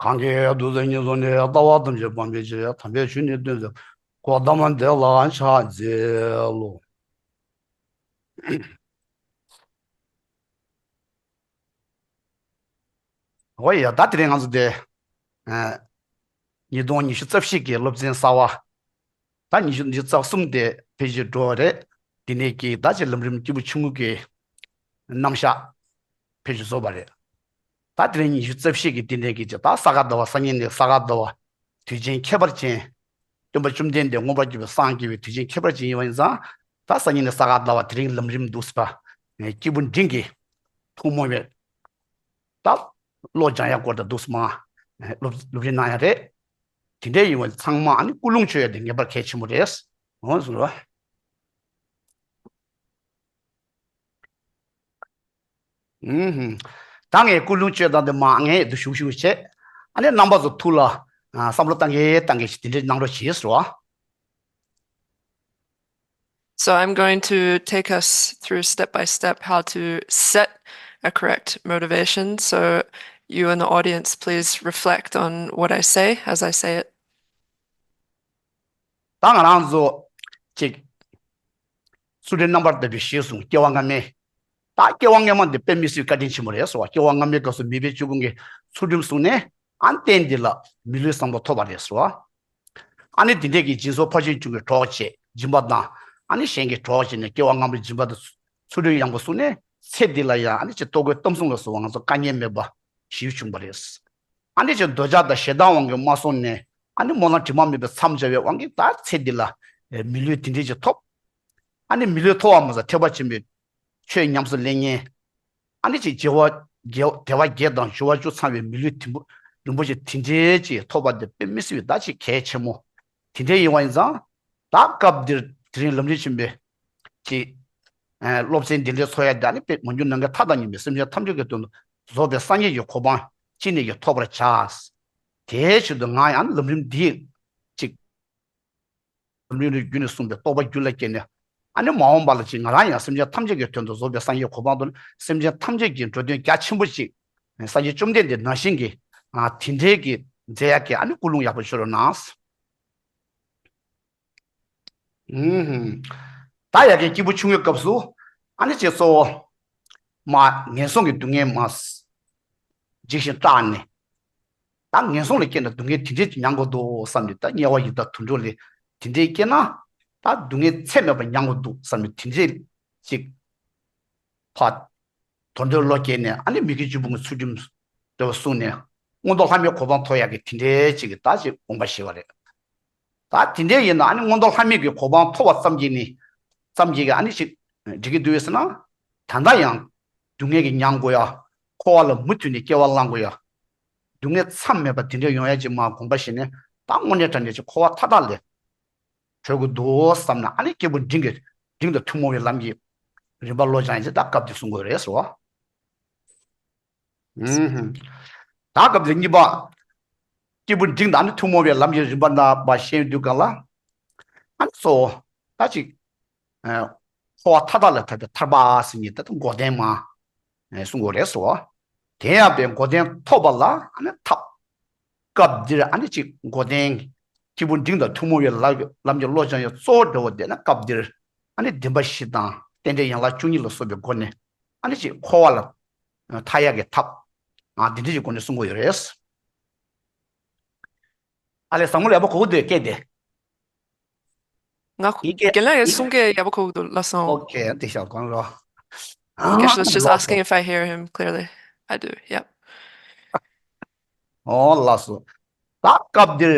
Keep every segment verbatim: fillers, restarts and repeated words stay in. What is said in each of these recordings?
གང་གིས་ཐུགས་བརྩེ་ཉེར་བཟུང་ནས། ལྟ་བ་ཐམས་ཅད་སྤང་བའི་ཕྱིར། དམ་པའི་ཆོས་ནི་སྟོན་མཛད་པ། གོའུ་ཏམ་དེ་ལ་ཕྱག་འཚལ་ལོ། འོ་ཡ། ད་དེ་རིང་ང་ཚོ་དེ་ཨ་ཉིས་སྟོང་ཉི་ཤུ་རྩ་བཞི་གི་སློབ་ཚན་གསར་བ། ད་ཉི་ཤུ་ཉི་ཤུ་རྩ་གསུམ་དེ་ཕལ་ཆེར་འགྲོ་བ་རེད། དེ་ནས་ཀྱི་ད་ཅིག་ལམ་རིམ་སྐྱེས་བུ་ཆུང་ངུ་གི་རྣམ་གཞག་ཕལ་ཆེར་རྫོགས་པ་རེད། ད་དེ་རིང་ཉི་ཤུ་རྩ་བཞི་གི་དེ་ནས་ཀྱི་ཅིག་ད་ས་ག་ཟླ་བ། སང་ཉིན་ནས་ས་ག་ཟླ་བ་དུས་ཆེན་ཁྱད་པར་ཅན། སྟོན་པ་བཅོམ་ལྡན་འདས་མངོན་པར་བརྒྱུད་པའི་སངས་རྒྱས་པའི་དུས་ཆེན་ཁྱད་པར་ཅན་ཡིན་པ་ཡིན་ཙང་། ད་སང་ཉིན་ནས་ས་ག་ཟླ་བ་དེ་རིང་ལམ་རིམ་འདུག་ཟེར་བ། སྐྱེས་བུ་འབྲིང་གི་ཐུན་མོང་བའི་ད་བློ་སྦྱང་ཡག་སྐོར་དང་འདུག་སེ་མ་སློབ་སློབ་རིམ་གནང་ཡག་རེད། དེ་འདྲའི་ཡིན་པ་ཚང་མ་ཨ་ནི་ཀུན་སློང་བཅོས་ཡག་དེ་ངེས་པར་གལ་ཆེན་པོ་རེད། འོ་ཟེར་བ། ཨུམ། ད་ངས་ཀུན་སློང་བཅོས་སྟངས་དེ་མ་ངས་འདི་ཞུ་ཞུ་བྱས། ཨ་ནི་རྣམ་པ་ཚོ་ཐུགས་ལ་ཨ་བསམ་བློ་བཏང་གི་བཏང་གི་ཞིག་དེ་འདྲའི་གནང་རོགས་བྱེད་ཟེར་བ། So I'm going to take us through step by step how to set a correct motivation. So you and the audience, please reflect on what I say as I say it. ད་ང་རང་ཚོ་ཅིག་ཚུལ་ཁྲིམས་རྣམ་པར་དག་པའི་གཞི་བཟུང་། སྐྱེ་བ་སྔ་མའི། ད་སྐྱེ་བ་སྔ་མ་འདི་དཔེ་མི་སྲིད་བཀའ་དྲིན་ཆེན་པོ་རེད་ཟེར་བ། སྐྱེ་བ་སྔ་མའི་སྐབས་སུ་མེས་པོ་ཆོས་ཀུན་གྱིས་ཚུལ་ཁྲིམས་བསྲུངས་ནས། ཨ་ནི་རྟེན་འདི་ལ་མི་ལུས་བཟང་པོ་ཐོབ་པ་རེད་ཟེར་བ། ཨ་ནི་དེ་འདྲས་ཀྱི་སྦྱིན་སོགས་ཕར་ཕྱིན་དྲུག་གི་གྲོགས་བྱས། སྦྱིན་པ་དང་ཨ་ནི་གཞན་གྱི་གྲོགས་བྱས་ནས་སྐྱེ་བ་སྔ་མའི་སྦྱིན་པ་དང་ཚུལ་ཁྲིམས་ཡང་པོ་བསྲུངས་ནས། ཚེ་འདི་ལ་ཡང་ཨ་ནི་ཅིག་ལྟོ་གོས་གཏམ་གསུམ་ལ་སོགས་པ་ང་ཚོ་དཀའ་ངལ་མེད་པ་ཞིག་བྱུང་བ་རེད། ཨ་ནི་ཅིག་འདོད་ཆགས་དང་ཞེ་སྡང་དབང་གིས་མ་བསྲུངས་ནས། ཨ་ནི་སྨོན་ལམ་དྲི་མ་མེད་པས་མཚམས་སྦྱར་བའི་དབང་གིས་ད་ཚེ་འདི་ལ་མི་ལུས་དེ་འདྲས་ཅིག་ཐོབ། ཨ་ནི་མི་ལུས་ཐོབ་པ་མ་ཟད་ཐེག་པ་ཆེན་པོའི་ཆོས་ཉམས་སུ་ལེན་མཁན། ཨ་ནི་ཅིག་བྱེ་བ་བརྒྱད། དལ་བ་བརྒྱད་དང་འབྱོར་བ་བཅུ་ཚང་བའི་མི་ལུས་དེ་འབུ་རིན་པོ་ཆེ་དེ་འདྲའི་ཅིག་ཐོབ་པ་དེ་དཔེ་མི་སྲིད་པའི་ད་ཅིག་གལ་ཆེན་མོ་དེ་འདྲའི་ཡིན་པ་ཡིན་ཙང་། ད་སྐབས་འདིར་དེ་རིང་ལམ་རིམ་ཆེན་པོའི་ཅིག་ཨ་སློབ་ཚན་འདི་འདྲའི་འཚོགས་ཡ་དེ་ཨ་ནི་དཔེ་མ་གྱུར་ནམ་མཁའི་མཐའ་དང་མཉམ་པའི་སེམས་ཅན་ཐམས་ཅད་ཀྱི་དོན་དུ་རྫོགས་པའི་སངས་རྒྱས་ཀྱི་གོ་འཕང་ཅི་ནས་ཀྱང་ཐོབ་པར་བྱ། དེའི་ཕྱིར་དུ་ང་ཡང་ལམ་རིམ་འདིའི་ཅིག་ལམ་རིམ་རེ་བརྒྱུད་ནས་གསུངས་པའི་རྟོགས་པ་རྒྱུད་ལ་སྐྱེས་ནས། ཨ་ནི་མ་འོངས་པ་ལ་ཅིག་ང་རང་ཡང་སེམས་ཅན་ཐམས་ཅད་ཀྱི་དོན་དུ་རྫོགས་པའི་སངས་རྒྱས་གོ་འཕང་དུ། སེམས་ཅན་ཐམས་ཅད་ཀྱི་འགྲོ་དོན་རྒྱ་ཆེན་པོ་ཅིག་སངས་རྒྱས་བཅོམ་ལྡན་འདས་ནང་བཞིན་གྱི་ཨ་དེ་འདྲའི་གི་མཛད་ཡག་གི་ཨ་ནི་ཀུན་སློང་ཡག་པོ་བཅོས་རོགས་གནང་། ཨུམ། ད་ཡ་གི་སྐྱེས་བུ་ཆུང་ངུའི་སྐབས་སུ་ཨ་ནི་ཅིག་གཙོ་བོ་མ་ངན་སོང་གི་སྡུག་བསྔལ་མ་འཇིགས་ཤིང་སྐྲག་ནས། ད་ངན་སོང་ལ་སྐྱེས་ན་སྡུག་བསྔལ་དེ་འདྲས་ཅིག་མྱང་དགོས་འདུག་བསམ་ནས། ད་དམྱལ་བ་ཡི་དྭགས་དུད་འགྲོ་ལས་དེ་འདྲས་སྐྱེས་ན་ད་སྡུག་བསྔལ་ཚད་མེད་པ་མྱང་དགོས་འདུག་བསམ་ནས་དེ་འདྲས་ཅིག་ཕར་དོར་འདོད་བློ་སྐྱེས་ནས། ཨ་ནི་མི་དགེ་བཅུ་སྤོང་གི་ཚུལ་ཁྲིམས་འདྲ་བ་བསྲུངས་ནས་མངོན་མཐོ་ལྷ་མིའི་གོ་འཕང་ཐོབ་ཡག་གི་དེ་འདྲས་ཅིག་གི་ད་ཅིག་དགོངས་པ་བཞེས་པ་རེད། ད་དེ་འདྲས་ཡིན་ན་ཨ་ནི་མངོན་མཐོ་ལྷ་མིའི་གི་གོ་འཕང་ཐོབ་པ་ཙམ་གྱིས་ནི་ཙམ་གྱིས་ཀྱི་ཨ་ནི་ཅིག་འགྲིག་གི་འདུག་ཟེར་ན། ད་ལྟ་ཡང་སྡུག་བསྔལ་གྱིས་མྱང་དགོས་ཡ། འཁོར་བ་ལ་མུ་མཐུད་ནས་སྐྱེ་བ་བླང་དགོས་ཡ། སྡུག་བསྔལ་མཚམས་མེད་པ་དེ་འདྲས་ཡོང་ཡ་ཅིག་མར་དགོངས་པ་བཞེས་ནས། ད་དངོས་གནས་དྲང་གནས་ཅིག་འཁོར་བ་མཐའ་དག་ལས་གྲོལ་དགོས་འདུག་བསམ་ན། ཨ་ནི་སྐྱེས་བུ་འབྲིང་གི་འབྲིང་དང་ཐུན་མོང་བའི་ལམ་གྱི་རིམ་པ་བློ་སྦྱང་ཡིན་ཟེར། ད་སྐབས་འདི་གསུང་དགོས་རེད་ཟེར་བ། ཨུམ། ད་སྐབས་འདི་གཉིས་པ། སྐྱེས་བུ་འབྲིང་དང་ཨ་ནི་ཐུན་མོང་བའི་ལམ་གྱི་རིམ་པ་རྣམ་པ་བཤད་དུས་སྒང་ལ། ཨ་ནི་གཙོ་བོ་ད་ཅིག་ཨ་འཁོར་བ་མཐའ་དག་ལས་ཐར་པའི་ཐར་པ་ཟེར་མཁན་དེ་ད་འགོག་བདེན་མ་གསུང་དགོས་རེད་ཟེར་བ། དེ་ཡང་པའི་འགོག་བདེན་ཐོབ་པ་ལ་ཨ་ནི་ཐབས། སྐབས་འདིར་ཨ་ནི་ཅིག་འགོག་བདེན། སྐྱེས་བུ་འབྲིང་དང་ཐུན་མོང་བའི་ལམ་ལམ་གྱི་བློ་སྦྱང་ཡག་གཙོ་བོ་འདྲ་བོ་དེ་ནི་སྐབས་འདིར་ཨ་ནི་བདེན་པ་བཞི་དང་རྟེན་འབྲེལ་ཡན་ལག་བཅུ་གཉིས་ལ་སོགས་པའི་སྒོ་ནས་ཨ་ནི་ཅིག་འཁོར་བ་ལས་ཐར་ཡག་གི་ཐབས། ཨ་འདི་འདྲ་ཞིག་སྒོ་ནས་གསུང་གི་ཡོད་རེད། ཨ་ལས་བཟང་མོ་ལ་ཡག་པོ་གོ་གི་འདུག་སྐད་དེ། ང་ཡིན་གྱི་རྒན་ལགས་ཡིན་གསུང་གི་ཡག་པོ་གོ་གི་འདུག་ལགས་སོ། ཨོ་ཁེ། དེ་ཤག་གོང་རོ། Geshe was just asking if I hear him clearly. I do, yep. ཨོ་ལགས་སོ། ད་སྐབས་འདིར་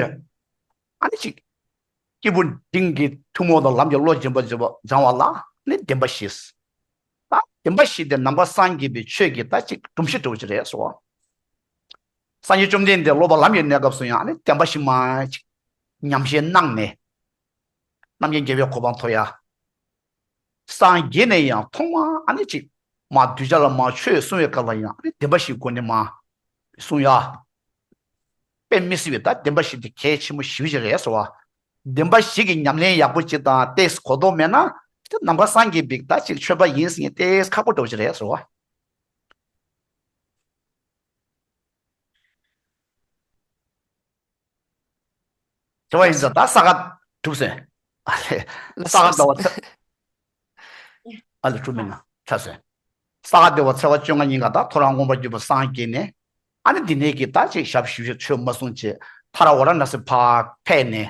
ཨ་ནི་ཅིག་སྐྱེས་བུ་འབྲིང་གི་ཐུན་མོང་དང་ལམ་གྱི་བློ་སྦྱང་བ་སྦྱང་བ་ལ་ནི་བདེན་པ་བཞི། ད་བདེན་པ་བཞི་དེ་ནམ་མཁའ་སངས་རྒྱས་པའི་ཆོས་ཀྱི་ད་ཅིག་སྒྲོམ་གཞི་འདྲ་བོ་ཅིག་རེད་ཟེར་བ། སངས་རྒྱས་བཅོམ་ལྡན་འདས་སློབ་པ་ལམ་གྱི་གནས་སྐབས་སུ་ཡང་ཨ་ནི་བདེན་པ་བཞི་མར་ཅིག་ཉམས་བཞེས་གནང་ནས། རྣམ་མཁྱེན་རྒྱལ་བའི་གོ་འཕང་ཐོབ་ཡ། སངས་རྒྱས་ནས་ཡང་ཐོག་མར་ཨ་ནི་ཅིག་མར་གདུལ་བྱ་ལ་མར་ཆོས་གསུང་བའི་སྐབས་ལ་ཡང་ཨ་ནི་བདེན་པ་བཞིའི་སྒོ་ནས་མར་གསུང་ཡ། དཔེ་མི་སྲིད་པའི་ད་བདེན་པ་བཞི་དེ་གལ་ཆེན་པོ་ཞེ་པོ་ཅིག་རེད་ཟེར་བ། བདེན་པ་བཞི་གི་ཉམས་ལེན་ཡག་པོ་ཅིག་དང་ཏོག་ཙམ་གོ་རྟོགས་མེད་ན། དེ་ནམ་མཁའ་སངས་རྒྱས་པའི་ད་ཅིག་ཆོས་པ་ཡིན་ཟེར་མཁན་ཏོག་ཙམ་ཁག་པོ་འདྲ་བོ་ཅིག་རེད་ཟེར་བ། དེ་བ་ཡིན་ཙང་ད་ས་ག་གྲུབ་ཟེར། ཨ་ལས། ས་ག་ཟླ་བ་ཚེས། ཨ་ལས། གྲུབ་མིན་ན་ཚ་ཟེར། ས་ག་ཟླ་བ་ཚེས་པ་བཅོ་ལྔ་ཉིན་ག་ད་ཐོ་རངས་མངོན་པར་གྱུར་པ་སངས་རྒྱས་ནས། ཨ་ནི་འདི་ནས་ཀྱི་ད་ཅིག་ཞབས་ཞུ་ཆོས་མ་གསུངས་བྱས་མཐར་ཝཱ་ར་ཎ་སི་ཕར་ཕེབས་ནས།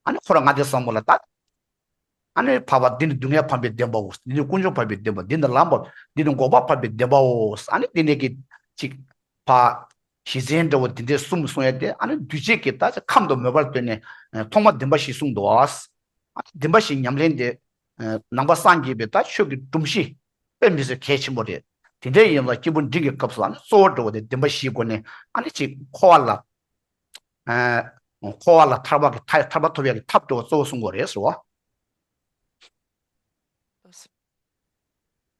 ཨ་ནི་ཁོ་རང་ལྔ་སྡེ་བཟང་པོ་ལ་ད། ཨ་ནི་འཕགས་པ་འདི་ནི་སྡུག་བསྔལ་འཕགས་པའི་བདེན་པའོ། འདི་ནི་ཀུན་འབྱུང་འཕགས་པའི་བདེན་པ། འདི་ནི་ལམ་པ། འདི་ནི་འགོག་པ་འཕགས་པའི་བདེན་པའོ། ཨ་ནི་འདི་ནས་ཀྱི་ཅིག་ཕར་གཞི་རྩའི་འདྲ་བོ་འདི་འདྲའི་གསུམ་གསུང་ཡ་དེ། ཨ་ནི་འདུས་བྱས་ཀྱི་ད་ཅིག་ཁམས་དང་མོས་པར་ལྟོས་ནས་ཐོག་མར་བདེན་པ་བཞི་གསུངས་འདུག། ཨ་ནི་བདེན་པ་བཞི་ཉམས་ལེན་དེ་ནང་པ་སངས་རྒྱས་པའི་ད་ཆོས་ཀྱི་སྒྲོམ་གཞི་དཔེ་མི་སྲིད་གལ་ཆེན་པོ་རེད། དེ་འདྲ་ཡིན་ལ་སྐྱེས་བུ་འབྲིང་གི་སྐབས་སུ་ཨ་ནི་གཙོ་བོ་འདྲ་བོ་དེ་བདེན་པ་བཞིའི་སྒོ་ནས་ཨ་ནི་ཅིག་འཁོར་བ་ལ། ཨ། འཁོར་བ་ལ་ཐར་པ་གི་ཐར་ཐར་པ་ཐོབ་ཡག་གི་ཐབས་འདྲ་བོ་གཙོ་བོ་གསུང་དགོས་རེད་ཟེར་བ།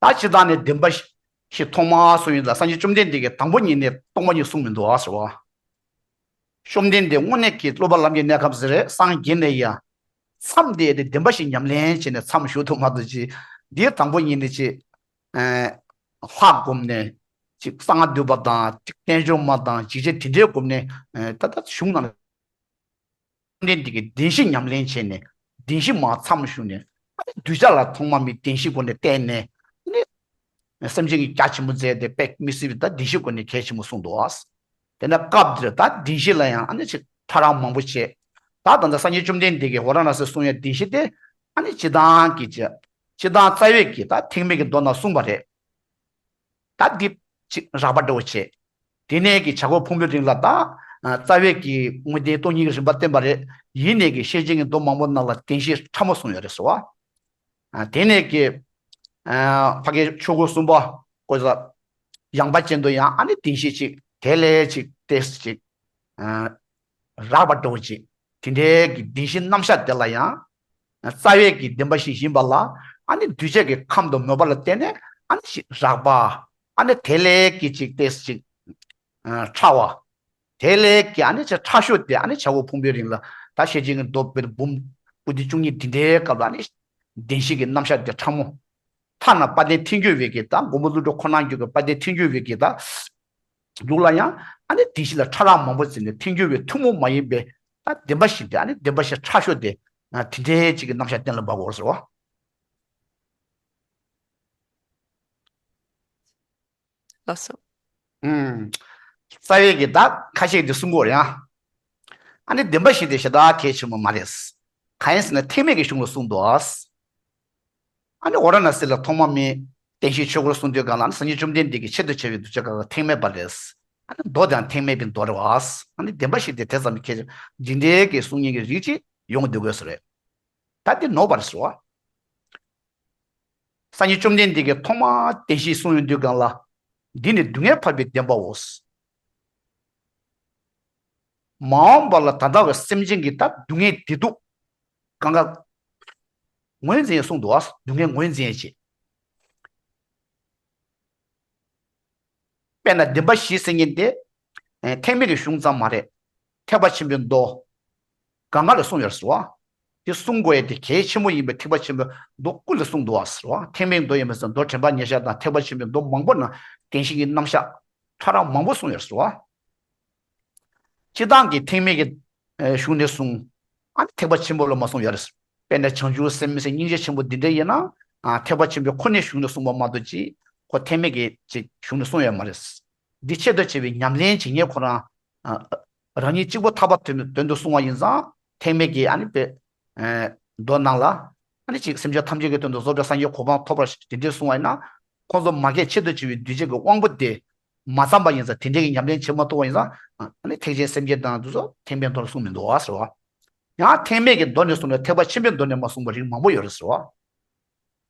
ད་སྤྱིར་བཏང་ནས་བདེན་པ་བཞི་ཐོག་མར་གསུངས་ཡིན་ལ། སངས་རྒྱས་བཅོམ་ལྡན་འདས་ཀྱིས་དང་པོ་ཉིད་ནས་སྟོང་པ་ཉིད་གསུངས་མི་འདུག་ཟེར་བ། བཅོམ་ལྡན་འདས་དངོས་གནས་ཀྱི་སློབ་པ་ལམ་གྱི་གནས་སྐབས་སུ་རེད། སངས་རྒྱས་ནས་ཡང་མཚམས་དེ་དེ་བདེན་པ་བཞི་ཉམས་ལེན་བྱས་ནས་མཚམས་བཞུགས་ཐུབ་མ་ཐུབ་ཅིག་འདིའི་དང་པོ་ཉིད་ནས་ཅིག་ལྷ་བསྒོམས་ནས་ཅིག་གསང་སྔགས་འདུས་པ་དང་ཅིག་རྟེན་འབྱུང་མ་དང་འཇིགས་བྱེད་དེ་འདྲའི་བསྒོམས་ནས། ད་ལྟ་གཞུང་ནང་ལ་བཅོམ་ལྡན་འདས་ཀྱིས་བདེན་བཞི་ཉམས་ལེན་བྱས་ནས་བདེན་བཞི་མར་མཚམས་བཞུགས་ནས། ཨ་ནི་གདུལ་བྱ་ལ་ཐོག་མ་མེད་བདེན་བཞིའི་སྒོ་ནས་བསྟན་ནས། ཨ་ནི་སེམས་ཅན་གྱི་རྒྱ་ཆེན་པོ་མཛད་དེ་དཔེ་མི་སྲིད་པའི་ད་བདེན་བཞིའི་སྒོ་ནས་གལ་ཆེན་པོ་གསུངས་འདུག། དེ་ནས་སྐབས་འདིར་ད་བདེན་བཞི་ལ་ཡང་ཨ་ནི་ཅིག་ཕྲ་རགས་མང་པོ་བྱས། ད་ད་ལྟ་སངས་རྒྱས་བཅོམ་ལྡན་འདས་ཀྱིས་ཝཱ་ར་ཎ་སིར་གསུང་ཡ་བདེན་བཞི་དེ་ཨ་ནི་སྤྱིར་བཏང་གི་ཅིག་སྤྱིར་བཏང་རྩ་བའི་གི་ད་ཐེག་དམན་གྱི་མདོ་ནང་གསུངས་པ་རེད། ད་འདི་ཅིག་རགས་པ་འདྲ་བོ་བྱས། དེ་ནས་ཀྱི་བྱ་རྒོད་ཕུང་པོའི་རིང་ལ་ད་རྩ་བའི་གི་དངོས་བསྟན་སྟོང་ཉིད་ཀྱི་རིམ་པ་བསྟན་པ་རེད། ཡིན་ནས་ཀྱི་ཤེར་ཕྱིན་གྱི་མདོ་མང་པོ་ནང་ལ་བདེན་བཞི་ཕྲ་མོ་གསུངས་ཡོད་རེད་ཟེར་བ། དེ་ནས་ཀྱི་ཕ་གི་ཆོས་སྐུ་གསུམ་པ་ཀོ་ས་ཡངས་པ་ཅན་དུ་ཡང་ཨ་ནི་བདེན་བཞི་ཅིག་དེ་ལས་ཅིག་ཏེས་ཅིག་རགས་པ་འདྲ་བོ་ཅིག་དེ་འདྲའི་གི་བདེན་བཞི་རྣམ་གཞག་དེ་ལ་ཡང་རྩ་བའི་གི་བདེན་པ་བཞི་ཡིན་པ་ལ། ཨ་ནི་འདུས་བྱས་ཀྱི་ཁམས་དང་མོས་པ་ལ་བརྟེན་ནས་ཨ་ནི་ཞིག་རགས་པ། ཨ་ནི་དེ་ལས་ཀྱི་ཅིག་ཏེས་ཅིག་ཕྲ་བ། དེ་ལས་ཀྱི་ཨ་ནི་ཅིག་ཕྲ་ཤོས་དེ་ཨ་ནི་བྱ་རྒོད་ཕུང་པོའི་རིང་ལ་ད་ཤེར་ཕྱིན་གྱི་མདོ་དཔེར་འབུམ་པོ་ཏི་བཅུ་གཉིས་འདི་འདྲའི་སྐབས་ལ་ཨ་ནི་བདེན་བཞི་གི་རྣམ་གཞག་དེ་ཕྲ་མོ། ཐ་ན་དཔལ་ལྡན་ཐལ་འགྱུར་བའི་གི་ད་མགོན་པོ་ཀླུ་སྒྲུབ་ཁོ་ན་རྒྱུད་ཀྱི་དཔལ་ལྡན་ཐལ་འགྱུར་བའི་གི་ད་ལུགས་ལ་ཡང་ཨ་ནི་བདེན་བཞི་ལ་ཕྲ་རགས་མང་པོ་བརྩིས་ནས་ཐལ་འགྱུར་བའི་ཐུན་མོང་མ་ཡིན་པའི་ད་བདེན་པ་བཞི་དེ་ཨ་ནི་བདེན་པ་བཞི་ཕྲ་ཤོས་དེ་དེ་འདྲའི་ཅིག་གི་རྣམ་གཞག་གཏན་ལ་འབེབས་དགོས་ཟེར་བ། ལགས་སོ། ཨུམ། རྩ་བའི་གི་ད་ཁ་ཤས་དེ་གསུང་གི་ཡོད་རེད་ཨ། ཨ་ནི་བདེན་པ་བཞི་དེ་ཞེ་དྲག་གལ་ཆེན་པོ་མ་རེད། གང་ཡིན་ཟེར་ན་ཐེག་དམན་གྱི་གཞུང་ལ་གསུངས་འདུག། ཨ་ནི་ཝཱ་ར་ཎ་སི་ལ་ཐོག་མ་མེད་བསྟན་བཤིག་ཆོས་འཁོར་གསུང་དུས་སྒང་ལ་ཨ་ནི་སངས་རྒྱས་བཅོམ་ལྡན་འདས་ཀྱི་ཆེད་དུ་བྱ་བའི་གདུལ་བྱ་གང་ག་ཐེག་དམན་པ་རེད། ཨ་ནི་མདོ་དེའང་ཐེག་དམན་པའི་མདོ་རེད་བ། ཨ་ནི་བདེན་པ་བཞི་དེ་དེ་ཙམ་གྱི་ཁྱད་ཆོས་འདི་འདྲའི་གི་གསུང་མཁན་གྱི་རིགས་ཅིག་ཡོང་སྡོད་དགོས་ས་རེད། ད་འདི་ནོར་བ་རེད་ཟེར་བ། སངས་རྒྱས་བཅོམ་ལྡན་འདས་ཀྱིས་ཐོག་མར་བདེན་བཞི་གསུངས་ཡོང་དུས་སྒང་ལ། འདི་ནི་སྡུག་བསྔལ་འཕགས་པའི་བདེན་པའོ། མ་འོངས་པ་ལ་ད་ལྟ་བའི་སེམས་ཅན་གྱི་ད་སྡུག་བསྔལ་བདེ་སྡུག་གང་ག་ངོས་འཛིན་གསུངས་འདུག་བ། སྡུག་བསྔལ་ངོས་འཛིན་བྱེད། དཔེར་ན་བདེན་པ་བཞི་ཟེར་མཁན་དེ། ཨེ། ཐེག་དམན་གྱི་གཞུང་ཙམ་མ་རེད། ཐེག་པ་ཆེན་པོའི་མདོ། གང་ག་ལ་གསུངས་ཡོད་ཟེར་བ། དེ་གསུང་དགོས་ཡ་དེ་གལ་ཆེན་པོ་ཡིན་པས་ཐེག་པ་ཆེན་པོའི་མདོ་ཀུན་ལ་གསུངས་འདུག་བ་ཟེར་བ། ཐེག་དམན་མདོ་ཡིན་པ་ཟེར་མདོ་དྲན་པ་ཉེར་བཞག་དང་ཐེག་པ་ཆེན་པོའི་མདོ་མང་པོ་ནང་བདེན་བཞི་གི་རྣམ་གཞག་ཕྲ་རགས་མང་པོ་གསུངས་ཡོད་ཟེར་བ། སྤྱིར་བཏང་གི་ཐེག་དམན་གྱི་གཞུང་ནས་གསུངས། ཨ་ནི་ཐེག་པ་ཆེན་པོ་ལ་མ་གསུངས་ཡོད་རེད། དཔེར་ན་བྱང་ཆུབ་སེམས་ཟེར་སྙིང་རྗེ་ཆེན་པོ་འདི་འདྲ་ཡིན་ན། ཨ། ཐེག་པ་ཆེན་པོའི་ཁོ་ནའི་གཞུང་ནས་གསུངས་པ་མ་གཏོགས་ཅིག་ཁོ་ཐེག་དམན་གྱི་ཅིག་གཞུང་ནས་གསུངས་ཡོད་མ་རེད། འདི་ཆེད་དུ་བྱས་པའི་ཉམས་ལེན་བྱེད་མཁན་ཁོ་རང་། ཨ། རང་ཉིད་གཅིག་པོ་ཐར་པ་དོན་དོན་དུ་གསུངས་པ་ཡིན་ཙང་ཐེག་དམན་གྱི་ཨ་ནི་དཔེ། ཨ། མདོ་ནང་ལ། ཨ་ནི་ཅིག་སེམས་ཅན་ཐམས་ཅད་ཀྱི་དོན་དུ་རྫོགས་པའི་སངས་རྒྱས་གོ་འཕང་ཐོབ་པར་དེ་འདྲའི་གསུངས་པ་ཡིན་ན། ཁོང་ཚོ་མ་གིར་ཆེད་དུ་བྱས་པའི་གདུལ་བྱའི་དབང་པོ་དེ་མ་ཚང་པ་ཡིན་ཙང་དེ་འདྲའི་གི་ཉམས་ལེན་བྱེད་མ་ཐུབ་པ་ཡིན་ཙང་། ཨ་ནི་ཐེག་ཆེན་སེམས་བསྐྱེད་དང་དེ་ཚོ་ཐེག་དམན་མདོ་ལ་གསུངས་མི་འདུག་བ་ཟེར་བ། ཡང་ཐེག་དམན་གྱི་མདོ་ནས་གསུངས་ནས་ཐེག་པ་ཆེན་པོའི་མདོ་ནས་མ་གསུངས་པ་རིགས་མང་པོ་ཡོད་རེད་ཟེར་བ།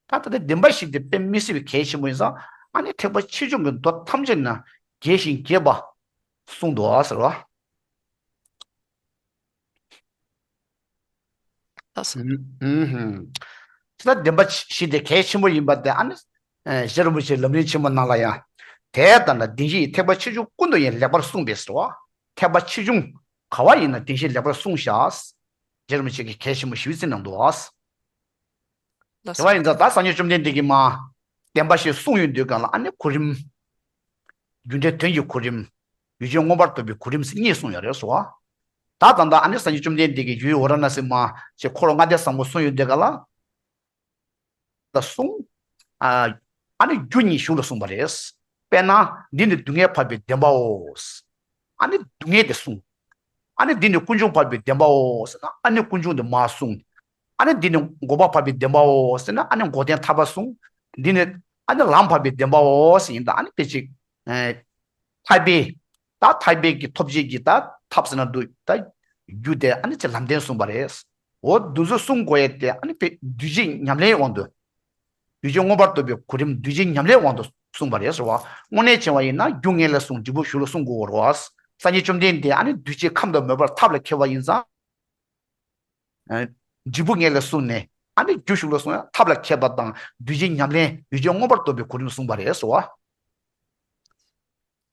ད་ལྟ་དེ་བདེན་པ་བཞི་དེ་དཔེ་མི་སྲིད་པའི་གལ་ཆེན་པོ་ཡིན་ཙང་། ཨ་ནི་ཐེག་པ་ཆེ་ཆུང་གི་མདོ་ཐམས་ཅད་ན་རྒྱས་ཤིང་རྒྱས་པ་གསུངས་འདུག་ཟེར་བ། ལགས་སོ། ཨུམ། ཨུམ། ད་བདེན་པ་བཞི་དེ་གལ་ཆེན་པོ་ཡིན་པ་དེ་ཨ་ནི། ཨེ། རྗེ་རིན་པོ་ཆེའི་ལམ་རིམ་ཆེན་མོ་ནང་ལ་ཡང་། དེ་ལྟར་ན་བདེན་བཞི་ཡི་ཐེག་པ་ཆེ་ཆུང་ཀུན་ཏུ་ཡང་ལེགས་པར་གསུངས་པས་ཟེར་བ། ཐེག་པ་ཆེ་ཆུང་ག་བ་ཡིན་ན་བདེན་བཞི་ལེགས་པར་གསུངས་ཤག། རྗེ་རིན་པོ་ཆེ་གིས་གལ་ཆེན་པོ་ཞེ་པོ་བརྩི་གནང་འདུག། ལགས་དེ་སོ། བ་ཡིན་ཙང་ད་སངས་རྒྱས་བཅོམ་ལྡན་འདས་ཀྱིས་མ་བདེན་པ་བཞི་གསུངས་ཡོང་དུས་སྒང་ལ་ཨ་ནི་གོ་རིམ། རྒྱུ་འབྲས་དོན་གྱི་གོ་རིམ། ཡུལ་ཅན་མངོན་པར་རྟོགས་པའི་གོ་རིམ་ཟེར་གཉིས་གསུངས་ཡོད་རེད་ཟེར་བ། ད་ད་ལྟ་ཨ་ནི་སངས་རྒྱས་བཅོམ་ལྡན་འདས་ཀྱིས་ཡུལ་ཝཱ་ར་ཎ་སི་མ་ཞེས་འཁོར་ལོ་ལྔ་སྡེ་བཟང་པོ་གསུངས་ཡོད་དེ་ག་ལ། ལ་གསུངས། ཨ་ཨ་ནི་རྒྱུ་གཉིས་གཞུང་ལ་གསུངས་པ་རེད། དཔེར་ན་འདི་ནི་སྡུག་བསྔལ་འཕགས་པའི་བདེན་པའོ། ཨ་ནི་སྡུག་བསྔལ་དེ་གསུངས། ཨ་ནི་འདི་ནི་ཀུན་འབྱུང་འཕགས་པའི་བདེན་པའོ་ཟེར་ན་ཨ་ནི་ཀུན་འབྱུང་དེ་མར་གསུངས། ཨ་ནི་འདི་ནི་འགོག་པ་འཕགས་པའི་བདེན་པའོ་ཟེར་ན་ཨ་ནི་འགོག་བདེན་ཐར་པ་གསུངས། འདི་ནི་ཨ་ནི་ལམ་འཕགས་པའི་བདེན་པའོ་ཟེར་ཡིན་ད་ཨ་ནི་དཔེ་ཅིག་ཨེ། ཐར་པའི། ད་ཐར་པའི་གི་ཐོབ་བྱེད་ཀྱི་ད་ཐབས་ཟེར་ན་འདུག་ད་རྒྱུ་དེ་ཨ་ནི་ཅི་ལམ་བདེན་གསུངས་པ་རེད། འོ་འདི་ཚོ་གསུང་དགོས་ཡས་དེ་ཨ་ནི་དཔེ་འདུས་བྱས་ཉམས་ལེན་དབང་དུ། འདུས་བྱས་མངོན་པར་རྟོགས་པའི་གོ་རིམ་འདུས་བྱས་ཉམས་ལེན་དབང་དུ་གསུངས་པ་རེད་ཟེར་བ། དངོས་གནས་བྱས་པ་ཡིན་ན་རྒྱུ་སྔོན་ལ་གསུངས་འབྲས་བུ་གཞུག་ལ་གསུང་དགོས་རེད་བ། སངས་རྒྱས་བཅོམ་ལྡན་འདས་ཨ་ནི་འདུས་བྱས་ཁམས་དང་མོས་པ་ཐབས་ལ་མཁས་པ་ཡིན་ཙང་། ཨ། འབྲས་བུ་སྔོན་ལ་གསུངས་ནས་ཨ་ནི་རྒྱུ་གཞུག་ལ་གསུངས་ཡང་ཐབས་ལ་མཁས་པ་དང་འདུས་བྱས་ཉམས་ལེན་འདུས་བྱས་མངོན་པར་རྟོགས་པའི་གོ་རིམ་གསུངས་པ་རེད་ཟེར་བ།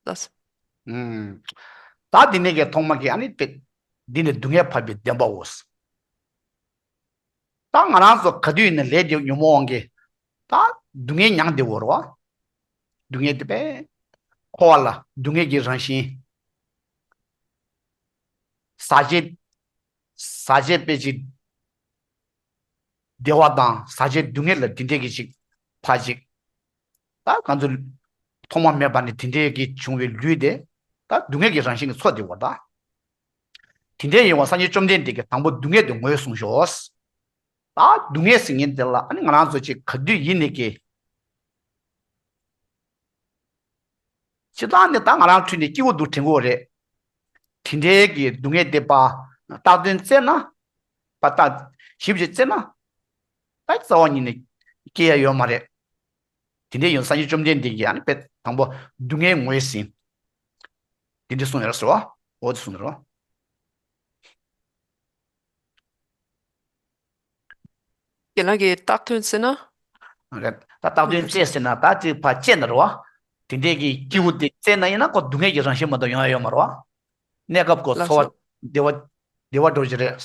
ལགས་སོ། ཨུམ། ད་འདི་ནས་ཀྱི་ཐོག་མ་གི་ཨ་ནི་དཔེ། འདི་ནི་སྡུག་བསྔལ་འཕགས་པའི་བདེན་པའོ། ད་ང་རང་ཚོ་ག་དུས་ཡིན་ན་ལས་དེ་ཉོན་མོངས་དབང་གིས་ད་སྡུག་བསྔལ་མྱངས་བསྡད་ཡོད་རེད་བ། སྡུག་བསྔལ་དེ་དཔེ་འཁོར་བ་ལ་སྡུག་བསྔལ་གྱི་རང་བཞིན། ཟག་བཅས། ཟག་བཅས་དཔེ་ཅིག་བདེ་བ་དང་ཟག་བཅས་སྡུག་བསྔལ་ལ་འདི་འདྲས་ཀྱི་ཅིག་ཕར་ཅིག་ད་གང་ཚོ་ཐོག་མ་མེད་པ་ནས་དེ་འདྲས་ཀྱི་བྱུང་བའི་ལུས་དེ་ད་སྡུག་བསྔལ་གྱི་རང་བཞིན་གྱི་ཚོགས་དེ་བ་ད། དེ་འདྲས་ཡིན་བ་སངས་རྒྱས་བཅོམ་ལྡན་འདས་ཀྱིས་དང་པོ་སྡུག་བསྔལ་དེ་ངོས་བཟུང་ཞོག་ད་སྡུག་བསྔལ་ཟེར་མཁན་དེ་ལ་ཨ་ནི་ང་རང་ཚོ་ཅིག་ག་དུས་ཡིན་ནས་ཀྱི། སྤྱིར་བཏང་ནི་ད་ང་རང་ཁྲོད་ནས་སྐྱིད་པོ་འདུག་དྲན་གྱི་ཡོད་རེད། དེ་འདྲའི་གི་སྡུག་བསྔལ་དེ་པ་བཏགས་དོན་བཙལ་ན། པ་བཏགས་ཞིབ་ཅིག་བཙལ་ན། ད་རྩ་བ་ཉིད་ནས་སྐྱེ་ཡ་ཡོད་མ་རེད། དེ་འདྲའི་ཡོད་སངས་རྒྱས་བཅོམ་ལྡན་འདས་ཀྱིས་ཨ་ནི་དཔེ་དང་པོ་སྡུག་བསྔལ་ངོས་ཟིན། དེ་འདྲ་གསུངས་ཡོད་རེད་ཟེར་བ། འོ་དེ་གསུངས་ཡོད་རེད་བ། རྒན་ལགས་ཀྱིས་བཏགས་དོན་བཙལ་ན། རེད། ད་བཏགས་དོན་བཙལ་ཟེར་ན་ད་ཅིག་ཕར་དཔྱད་ན་རེད་བ། དེ་འདྲས་ཀྱི་སྐྱེས་བུ་དེ་བཙལ་ན་ཡིན་ན་ཁོ་སྡུག་བསྔལ་གྱི་རང་བཞིན་མ་གཏོགས་ཡོང་ཡ་ཡོད་མ་རེད་བ། གནས་སྐབས་ཁོ་ལགས་འཚོ་བ་སོ། བདེ་བ། བདེ་བ་འགྲོ་གི་རེད།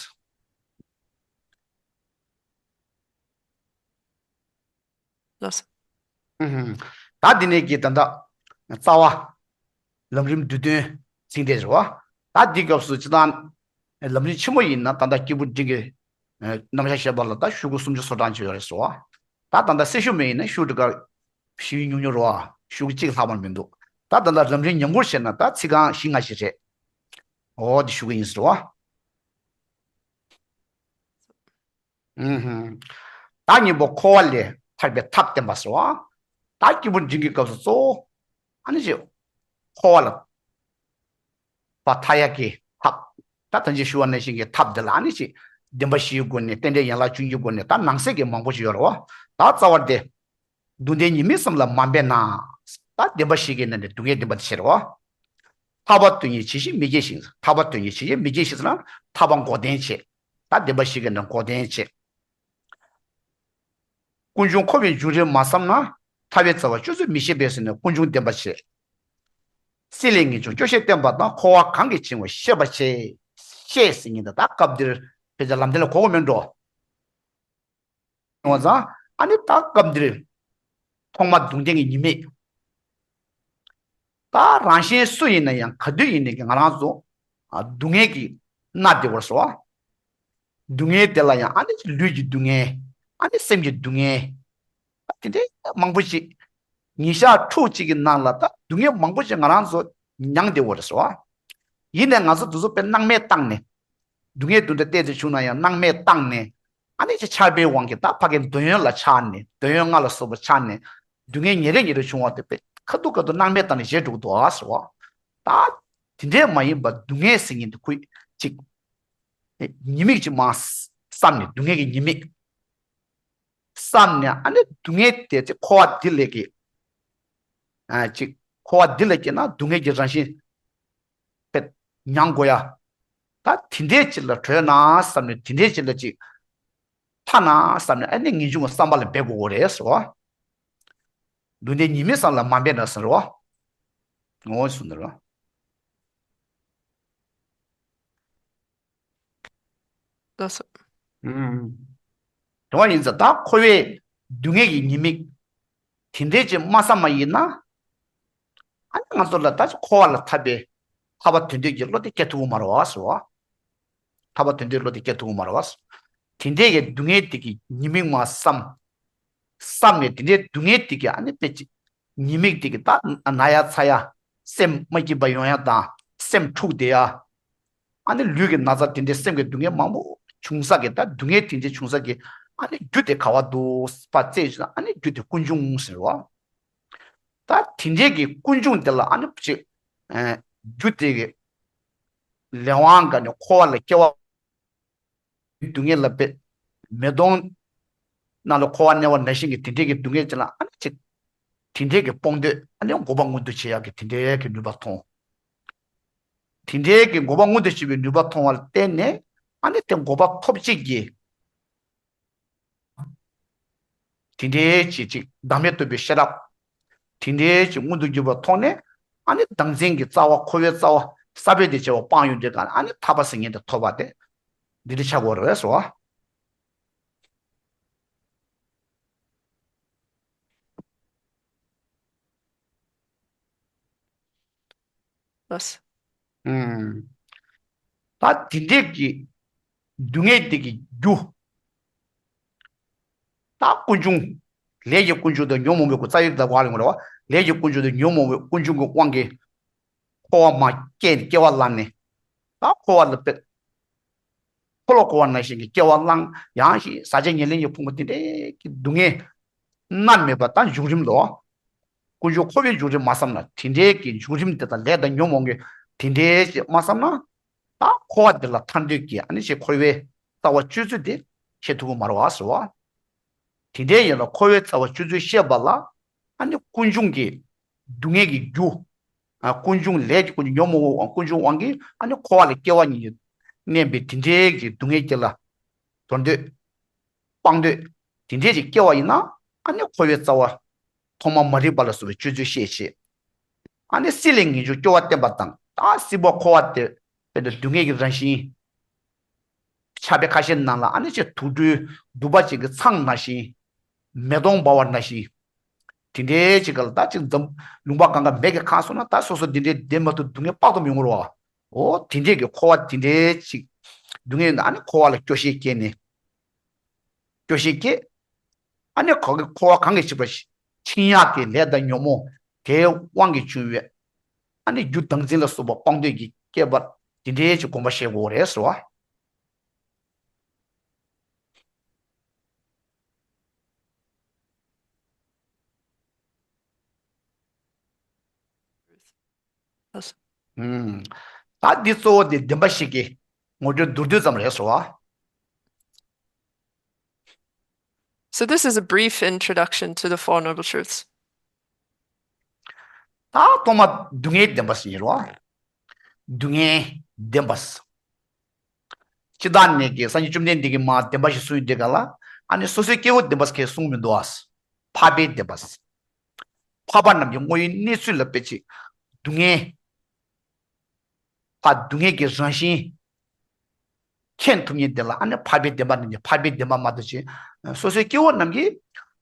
ལགས་སོ། ཨུ་ཧུམ། ད་འདི་ནས་ཀྱི་ད་ལྟ་རྩ་བ། ལམ་རིམ་བསྡུས་དོན་ཚིག་འདས་རེད་བ། ད་འདི་སྐབས་སུ་སྤྱིར་བཏང་ལམ་རིམ་ཆེན་མོ་ཡིན་ན་ད་ལྟ་སྐྱེས་བུ་འབྲིང་གི་རྣམ་གཞག་བཤད་པ་ལ་ད་ཤོག་གུ་སུམ་ཅུ་སོ་གྲངས་ཅིག་ཡོད་རེད་ཟེར་བ། ད་ད་ལྟ་གསལ་ཤོག་མེད་ཡིན་ན་ཤོག་གུ་འདི་ག་ཞུ་ཉུང་ཉུང་རེད་བ། ཤོག་གུ་གཅིག་ལྷག་པར་མི་འདུག་ད་ད་ལྟ་ལམ་རིམ་ཉམས་མགུར་བྱས་ན་ད་ཚིག་རྐང་བཞི་ལྔ་ཞིག་རེད། འོ་འདི་ཤོག་གུ་ཡིན་ཟེར་བ། ཨུ་ཧུམ། བདག་གཉེན་པོ་འཁོར་བ་ལས་ཐར་པའི་ཐབས་བསྟན་པ་ཟེར་བ། ད་སྐྱེས་བུ་འབྲིང་གི་སྐབས་སུ་གཙོ་བོ། ཨ་ནི་ཅིག་འཁོར་བ་ལས་ཐར་ཡག་གི་ཐབས། ད་ད་ཅི་ཞུ་བ་ནང་བཞིན་གྱི་ཐབས་འདི་ལ་ཨ་ནི་ཅིག་བདེན་པ་བཞིའི་སྒོ་ནས་རྟེན་འབྲེལ་ཡན་ལག་བཅུ་གཉིས་ཀྱི་སྒོ་ནས་ད་ནང་གསེས་ཀྱི་མང་པོ་ཞིག་ཡོད་རེད་བ། ད་རྩ་བ་དེ། སྡུག་བདེན་ཉེས་དམིགས་གསུམ་ལ་མ་འབད་ན། ད་བདེན་པ་བཞི་གི་ནང་ནས་སྡུག་བསྔལ་བདེན་པ་དེ་བྱེད་རོགས། ཐར་པ་དོན་གཉེར་ཇི་བཞིན་མི་སྐྱེ་ཞིང་། ཐར་པ་དོན་གཉེར་ཇི་བཞིན་མི་སྐྱེ་ཞིང་ཟེར་ན་ཐར་པ་འགོག་བདེན་བྱེད། ད་བདེན་པ་བཞི་གི་ནང་འགོག་བདེན་བྱེད། ཀུན་འབྱུང་འཁོར་བའི་འབྱུང་རིམ་མ་བསམ་ན། ཐར་པའི་རྩ་བ་སྤྱོད་ཚུལ་མི་ཤེས་པས་ཟེར་ནས་ཀུན་འབྱུང་བདེན་པ་བྱེད། སྲེད་ལས་ངེས་འབྱུང་སྐྱོ་ཤས་བསྟན་པ་དང་། འཁོར་བ་གང་གིས་འཆིང་བ་ཤེས་པར་བྱེད། ཤེས་ཟེར་མཁན་དེ་ད་སྐབས་འདིར་ཕལ་ཆེར་ལམ་བདེན་ལ་གོ་གི་མེད་འགྲོ། ཡོང་བ་ཙང་ཨ་ནི་ད་སྐབས་འདིར་ཐོག་མ་སྡུག་བདེན་གྱི་ཉེས་དམིགས། ད་རང་གཞན་སུ་ཡིན་ན་ཡང་ག་དུས་ཡིན་ནའི་ང་རང་ཚོ་ཨ་སྡུག་བསྔལ་གྱིས་མནར་བསྡད་པར་བཟོ་བ། སྡུག་བསྔལ་དེ་ལ་ཡང་ཨ་ནི་ལུས་ཀྱི་སྡུག་བསྔལ། ཨ་ནི་སེམས་ཀྱི་སྡུག་བསྔལ། དེ་འདྲའི་མང་པོ་ཞིག་ཉིན་ཞག་ཕྲུགས་གཅིག་གི་ནང་ལ་ད་སྡུག་བསྔལ་མང་པོ་ཞིག་ང་རང་ཚོ་མྱངས་བསྡད་ཡོད་རེད་ཟེར་བ། ཡིན་ནའི་ང་ཚོ་དེ་ཚོ་དཔེ་སྣང་མེད་བཏང་ནས། སྡུག་བསྔལ་དེ་འདྲ་ཏོག་ཙམ་བྱུང་ན་ཡང་སྣང་མེད་བཏང་ནས། ཨ་ནི་ཅིག་ཆགས་པའི་དབང་གིས་ད་ཕ་གིའི་འདོད་ཡོན་ལ་ཆགས་ནས། འདོད་ཡོན་ལྔ་ལ་སོགས་པ་ཆགས་ནས། སྡུག་བསྔལ་ཉིན་རེ་ཉིན་རེ་བྱུང་བ་དེ་དཔེ་ཁ་ཐུག་ཁ་ཐུག་སྣང་མེད་བཏང་ནས་བཞག་འགྲོ་གི་འདུག་ཨ་ཟེར་བ། ད་དེ་འདྲས་མ་ཡིན་པར་སྡུག་བསྔལ་ཟེར་མཁན་དེ་ཁོས་ཅིག་ཉེས་དམིགས་ཅིག་མར་བསམ་ནས། སྡུག་བསྔལ་གྱི་ཉེས་དམིགས། བསམ་ནས་ཨ་ནི་སྡུག་བསྔལ་དེ་ཚེ་འཁོར་བ་འདི་ལས་ཀྱི། ཨ་ཅིག་འཁོར་བ་འདི་ལ་སྐྱེས་ན་སྡུག་བསྔལ་གྱི་རང་བཞིན་དཔེ་མྱང་དགོས་ཡ། ད་དེ་འདྲས་ཅིག་ལ་གྲོལ་ན་བསམ་ནས། དེ་འདྲས་ཅིག་ལ་ཅིག་ཐར་ན་བསམ་ནས་ཨ་ནི་ངེས་འབྱུང་གི་བསམ་པ་ལ་འབད་དགོས་རེད་ཟེར་བ། སྡུག་བདེན་ཉེས་དམིགས་གསུམ་ལ་མ་འབད་ན་ཟེར་བ། ངོ་བོ་གསུངས་ནས་རོ། ལགས་སོ། ཨུམ། དེ་བ་ཡིན་ཙང་ད་འཁོར་བའི་སྡུག་བསྔལ་གྱི་ཉེས་དམིགས་དེ་འདྲས་ཅིག་མ་བསམ་པ་ཡིན་ན། ཨ་ནི་ང་ཚོ་ལ་ད་འཁོར་བ་ལས་ཐར་པའི་ཐར་པ་དོན་འདོད་ཀྱི་བློ་དེ་སྐྱེ་ཐུབ་ཀྱི་མ་རེད་བ་ཟེར་བ། ཐར་པ་དོན་དུ་བློ་དེ་སྐྱེ་ཐུབ་ཀྱི་མ་རེད་བ། དེ་འདྲའི་གི་སྡུག་བསྔལ་དེ་གི་ཉེས་དམིགས་མ་བསམ། བསམ་ནས་དེ་འདྲའི་སྡུག་བསྔལ་དེ་གི་ཨ་ནི་དཔེ་ཅིག་ཉེས་དམིགས་དེ་གི་ད་ན་ཡ་ཚ་ཡ། སེམས་མ་སྐྱིད་པ་ཡོང་ཡ་དང་སེམས་འཁྲུགས་བསྡད་ཡ། ཨ་ནི་ལུས་ཀྱི་ན་ཚ་དེ་འདྲའི་སེམས་ཀྱི་སྡུག་བསྔལ་མང་པོ་བྱུང་ས་གི་ད་སྡུག་བསྔལ་དེ་འདྲའི་བྱུང་ས་གི་ཨ་ནི་རྒྱུ་དེ་ག་བ་འདུག་པ་བཙལ་ཞིག་ཨ་ནི་རྒྱུ་དེ་ཀུན་འབྱུང་ཟེར་བ། ད་དེ་འདྲའི་གི་ཀུན་འབྱུང་དེ་ལ་ཨ་ནི་ཅིག་རྒྱུ་དེ་གི་ལས་དབང་ག་ནས་འཁོར་བ་ལ་སྐྱེ་བ། སྡུག་བསྔལ་ལ་དཔེ། མེ་དོང་ནང་ལ་འཁོར་བ་གནས་པ་ནང་བཞིན་གྱི་དེ་འདྲའི་གི་སྡུག་བསྔལ་ཅིག་ལ་ཨ་ནི་ཅིག་དེ་འདྲའི་གི་སྤོང་འདོད་ཨ་ནི་འགོག་པ་མངོན་དུ་བྱེད་ཡག་གི་དེ་འདྲའི་གི་ནུས་པ་མཐོང་། དེ་འདྲའི་གི་འགོག་པ་མངོན་དུ་བྱེད་པའི་ནུས་པ་མཐོང་བ་ལ་བརྟེན་ནས་ཨ་ནི་དེ་འགོག་པ་ཐོབ་བྱེད་ཀྱི། དེ་འདྲའི་ཅིག་ཅིག་བདག་མེད་རྟོགས་པའི་ཤེས་རབ། དེ་འདྲའི་ཅིག་མངོན་དུ་གྱུར་པ་ཐོག་ནས་ཨ་ནི་བདག་འཛིན་གྱི་རྩ་བ་འཁོར་བའི་རྩ་བ་ས་བོན་དེ་བྱེ་བ་སྤངས་ཡོང་དུས་གང་ཨ་ནི་ཐར་པ་ཟེར་མཁན་དེ་ཐོབ་པ་དེ་འདི་འདྲ་ཆགས་དགོས་རེད་ཟེར་བ། ལགས། ཨུམ། ད་དེ་འདྲས་ཀྱི་སྡུག་བསྔལ་དེ་གི་རྒྱུ། ད་ཀུན་འབྱུང་། ལས་ཀྱི་ཀུན་འབྱུང་དང་ཉོན་མོངས་པའི་ཀུན་རྩ་བའི་བདག་པོ་ལ་ངོ་རེ་བ། ལས་ཀྱི་ཀུན་འབྱུང་དང་ཉོན་མོངས་པའི་ཀུན་འབྱུང་གི་དབང་གིས། འཁོར་བ་མ་སྐྱེས་སྐྱེ་བ་ལ་ནི། ད་འཁོར་བ་ལ་དཔེ། འཁོར་ལོ་བསྐོར་བ་ནང་བཞིན་གྱི་སྐྱེ་བ་བླངས་ཡང་ཞིག་ཟག་བཅས་ཉེར་ལེན་གྱི་ཕུང་པོ་དེ་འདྲའི་གི་སྡུག་བསྔལ་མནར་མེད་པ་དང་འབྱུང་རིམ་ལོ། ཀུན་འབྱུང་འཁོར་བའི་འབྱུང་རིམ་མ་བསམ་ན་དེ་འདྲའི་གི་འབྱུང་རིམ་དེ་དང་ལས་དང་ཉོན་མོངས་ཀྱི་དེ་འདྲའི་ཞིག་མ་བསམ་ན། ད་འཁོར་བ་འདི་ལ་ཐར་འདོད་ཀྱི་ཨ་ནི་ཞིག་འཁོར་བའི་རྩ་བ་གཅོད་ཚུལ་དེ་ཤེས་ཐུབ་ཀྱི་མ་རེད་བ་ཟེར་བ། དེ་འདྲའི་ཡིན་ལ་འཁོར་བའི་རྩ་བ་གཅོད་ཚུལ་ཤེས་པ་ལ་ཨ་ནི་ཀུན་འབྱུང་གི་སྡུག་བསྔལ་གྱི་རྒྱུ། ཨ་ཀུན་འབྱུང་ལས་ཀྱི་ཀུན་འབྱུང་ཉོན་མོངས་པ་ཀུན་འབྱུང་དབང་གིས་ཨ་ནི་འཁོར་བ་ལ་སྐྱེ་བ་ཉིད་མནན་པའི་དེ་འདྲའི་གི་སྡུག་བསྔལ་སྐྱེ་ལ། དོར་འདོད། སྤང་འདོད། དེ་འདྲའི་ཅིག་སྐྱེ་བ་ཡིན་ན་ཨ་ནི་འཁོར་བའི་རྩ་བ། ཐོག་མ་མ་རིག་པ་ལ་སོགས་པའི་གཅོད་ཚུལ་ཤེས་བྱེད། ཨ་ནི་སྲིད་ལས་ངེས་འབྱུང་སྐྱོ་བ་བསྟེན་པ་དང་ད་སྲིད་པ་འཁོར་བ་དེ་དཔེར་ན་སྡུག་བསྔལ་གྱི་རང་བཞིན། ཕྱག་དཔེ་ཁ་ཤས་ནང་ལ་ཨ་ནི་ཅིག་དུག་སྦྲུལ་གདུག་པ་ཅན་གྱི་ཚང་ནང་བཞིན། མེ་དོང་འབར་བ་ནང་བཞིན། དེ་འདྲའི་ཅིག་ག་ལ་ད་ཅིག་འཛམ། ལུང་པ་གང་ག་མེ་གིས་གང་སོང་ན་ད་སོ་སོ་དེ་འདྲའི་བདེ་མ་ཐུབ་སྡུག་བསྔལ་དཔག་ཏུ་མི་ཡོང་རོ། འོ་དེ་འདྲའི་གི་འཁོར་བ་དེ་འདྲའི་ཅིག་སྡུག་བསྔལ་ཡོད་ན་ཨ་ནི་འཁོར་བ་ལ་སྐྱོ་ཤས་སྐྱེས་ནས། སྐྱོ་ཤས་སྐྱེས། ཨ་ནི་གང་གི་འཁོར་བ་གང་གི་ཞིག་པ་ཞིག་འཆིང་ཡག་གི་ལས་དང་ཉོན་མོངས་དེའི་དབང་གིས་བྱུང་བའི་ཨ་ནི་རྒྱུ་བདག་འཛིན་ལ་སོགས་པ་སྤང་འདོད་ཀྱི་སྐྱེས་པ་དེ་འདྲའི་ཅིག་སྒོམ་པ་བྱེད་དགོས་རེད་ཟེར་བ། ཨུམ། ད་འདི་གཙོ་བོ་དེ་བདེན་པ་བཞི་གི་ངོ་སྤྲོད་མདོར་བསྡུས་ཙམ་རེད་ཟེར་བ། So this is a brief introduction to the Four Noble Truths. ད་ཐོག་མ་སྡུག་བསྔལ་བདེན་པ་ཟེར་ཡིན་རོ། སྡུག་བསྔལ་བདེན་པ། སྤྱིར་བཏང་ནས་ཀྱི་སངས་རྒྱས་བཅོམ་ལྡན་འདས་ཀྱིས་མ་བདེན་པ་ཞིག་གསུངས་ཡོད་དེ་ག་ལ་ཨ་ནི་སོ་སོའི་སྐྱེ་བོ་བདེན་པ་ཟེར་གསུངས་མི་འདུག་ཨ། འཕགས་པའི་བདེན་པ། འཕགས་པ་རྣམས་ཀྱི་དངོས་ཡོད་གནས་ཚུལ་ལ་དཔེ་ཅིག་སྡུག་བསྔལ། ཕ་སྡུག་བསྔལ་གྱི་རང་བཞིན་མཁྱེན་ཐུབ་མཁན་དེ་ལ་ཨ་ནི་འཕགས་པའི་བདེན་པ་ནི་འཕགས་པའི་བདེན་པ་མ་གཏོགས་ཅི། སོ་སོའི་སྐྱེ་བོ་རྣམས་ཀྱིས་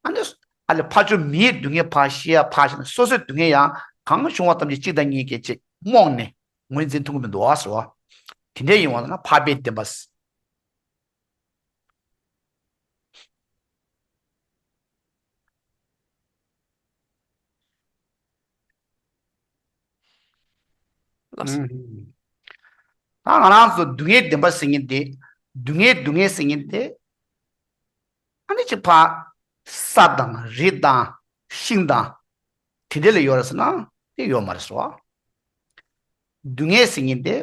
ཨ་ནི་ཨ་ལས་ཕར་ཕྱོགས་མིའི་སྡུག་བསྔལ་ཕར་ཤེས་ཡ་ཕར་ཤེས་ན་སོ་སོའི་སྡུག་བསྔལ་ཡང་གང་བྱུང་བ་ཐམས་ཅད་གཅིག་དང་ཉིད་ཀྱི་ཅིག་རྨོངས་ནས་ངོས་འཛིན་ཐུབ་ཀྱི་མི་འདུག་ཨ་ཟེར་བ། དེ་འདྲ་ཡིན་བ་ན་འཕགས་པའི་བདེན་པ། ལགས་སོ། ཨུམ། ད་ང་རང་ཚོ་སྡུག་བསྔལ་བདེན་པ་ཟེར་མཁན་དེ། སྡུག་བསྔལ་སྡུག་བསྔལ་ཟེར་མཁན་དེ། ཨ་ནི་ཅིག་ཕ། ས་དང་རི་དང་ཤིང་དང་། དེ་འདྲ་ལ་ཡོད་རེད་ཟེར་ན་དེ་ཡོད་མ་རེད་ཟེར་བ། སྡུག་བསྔལ་ཟེར་མཁན་དེ།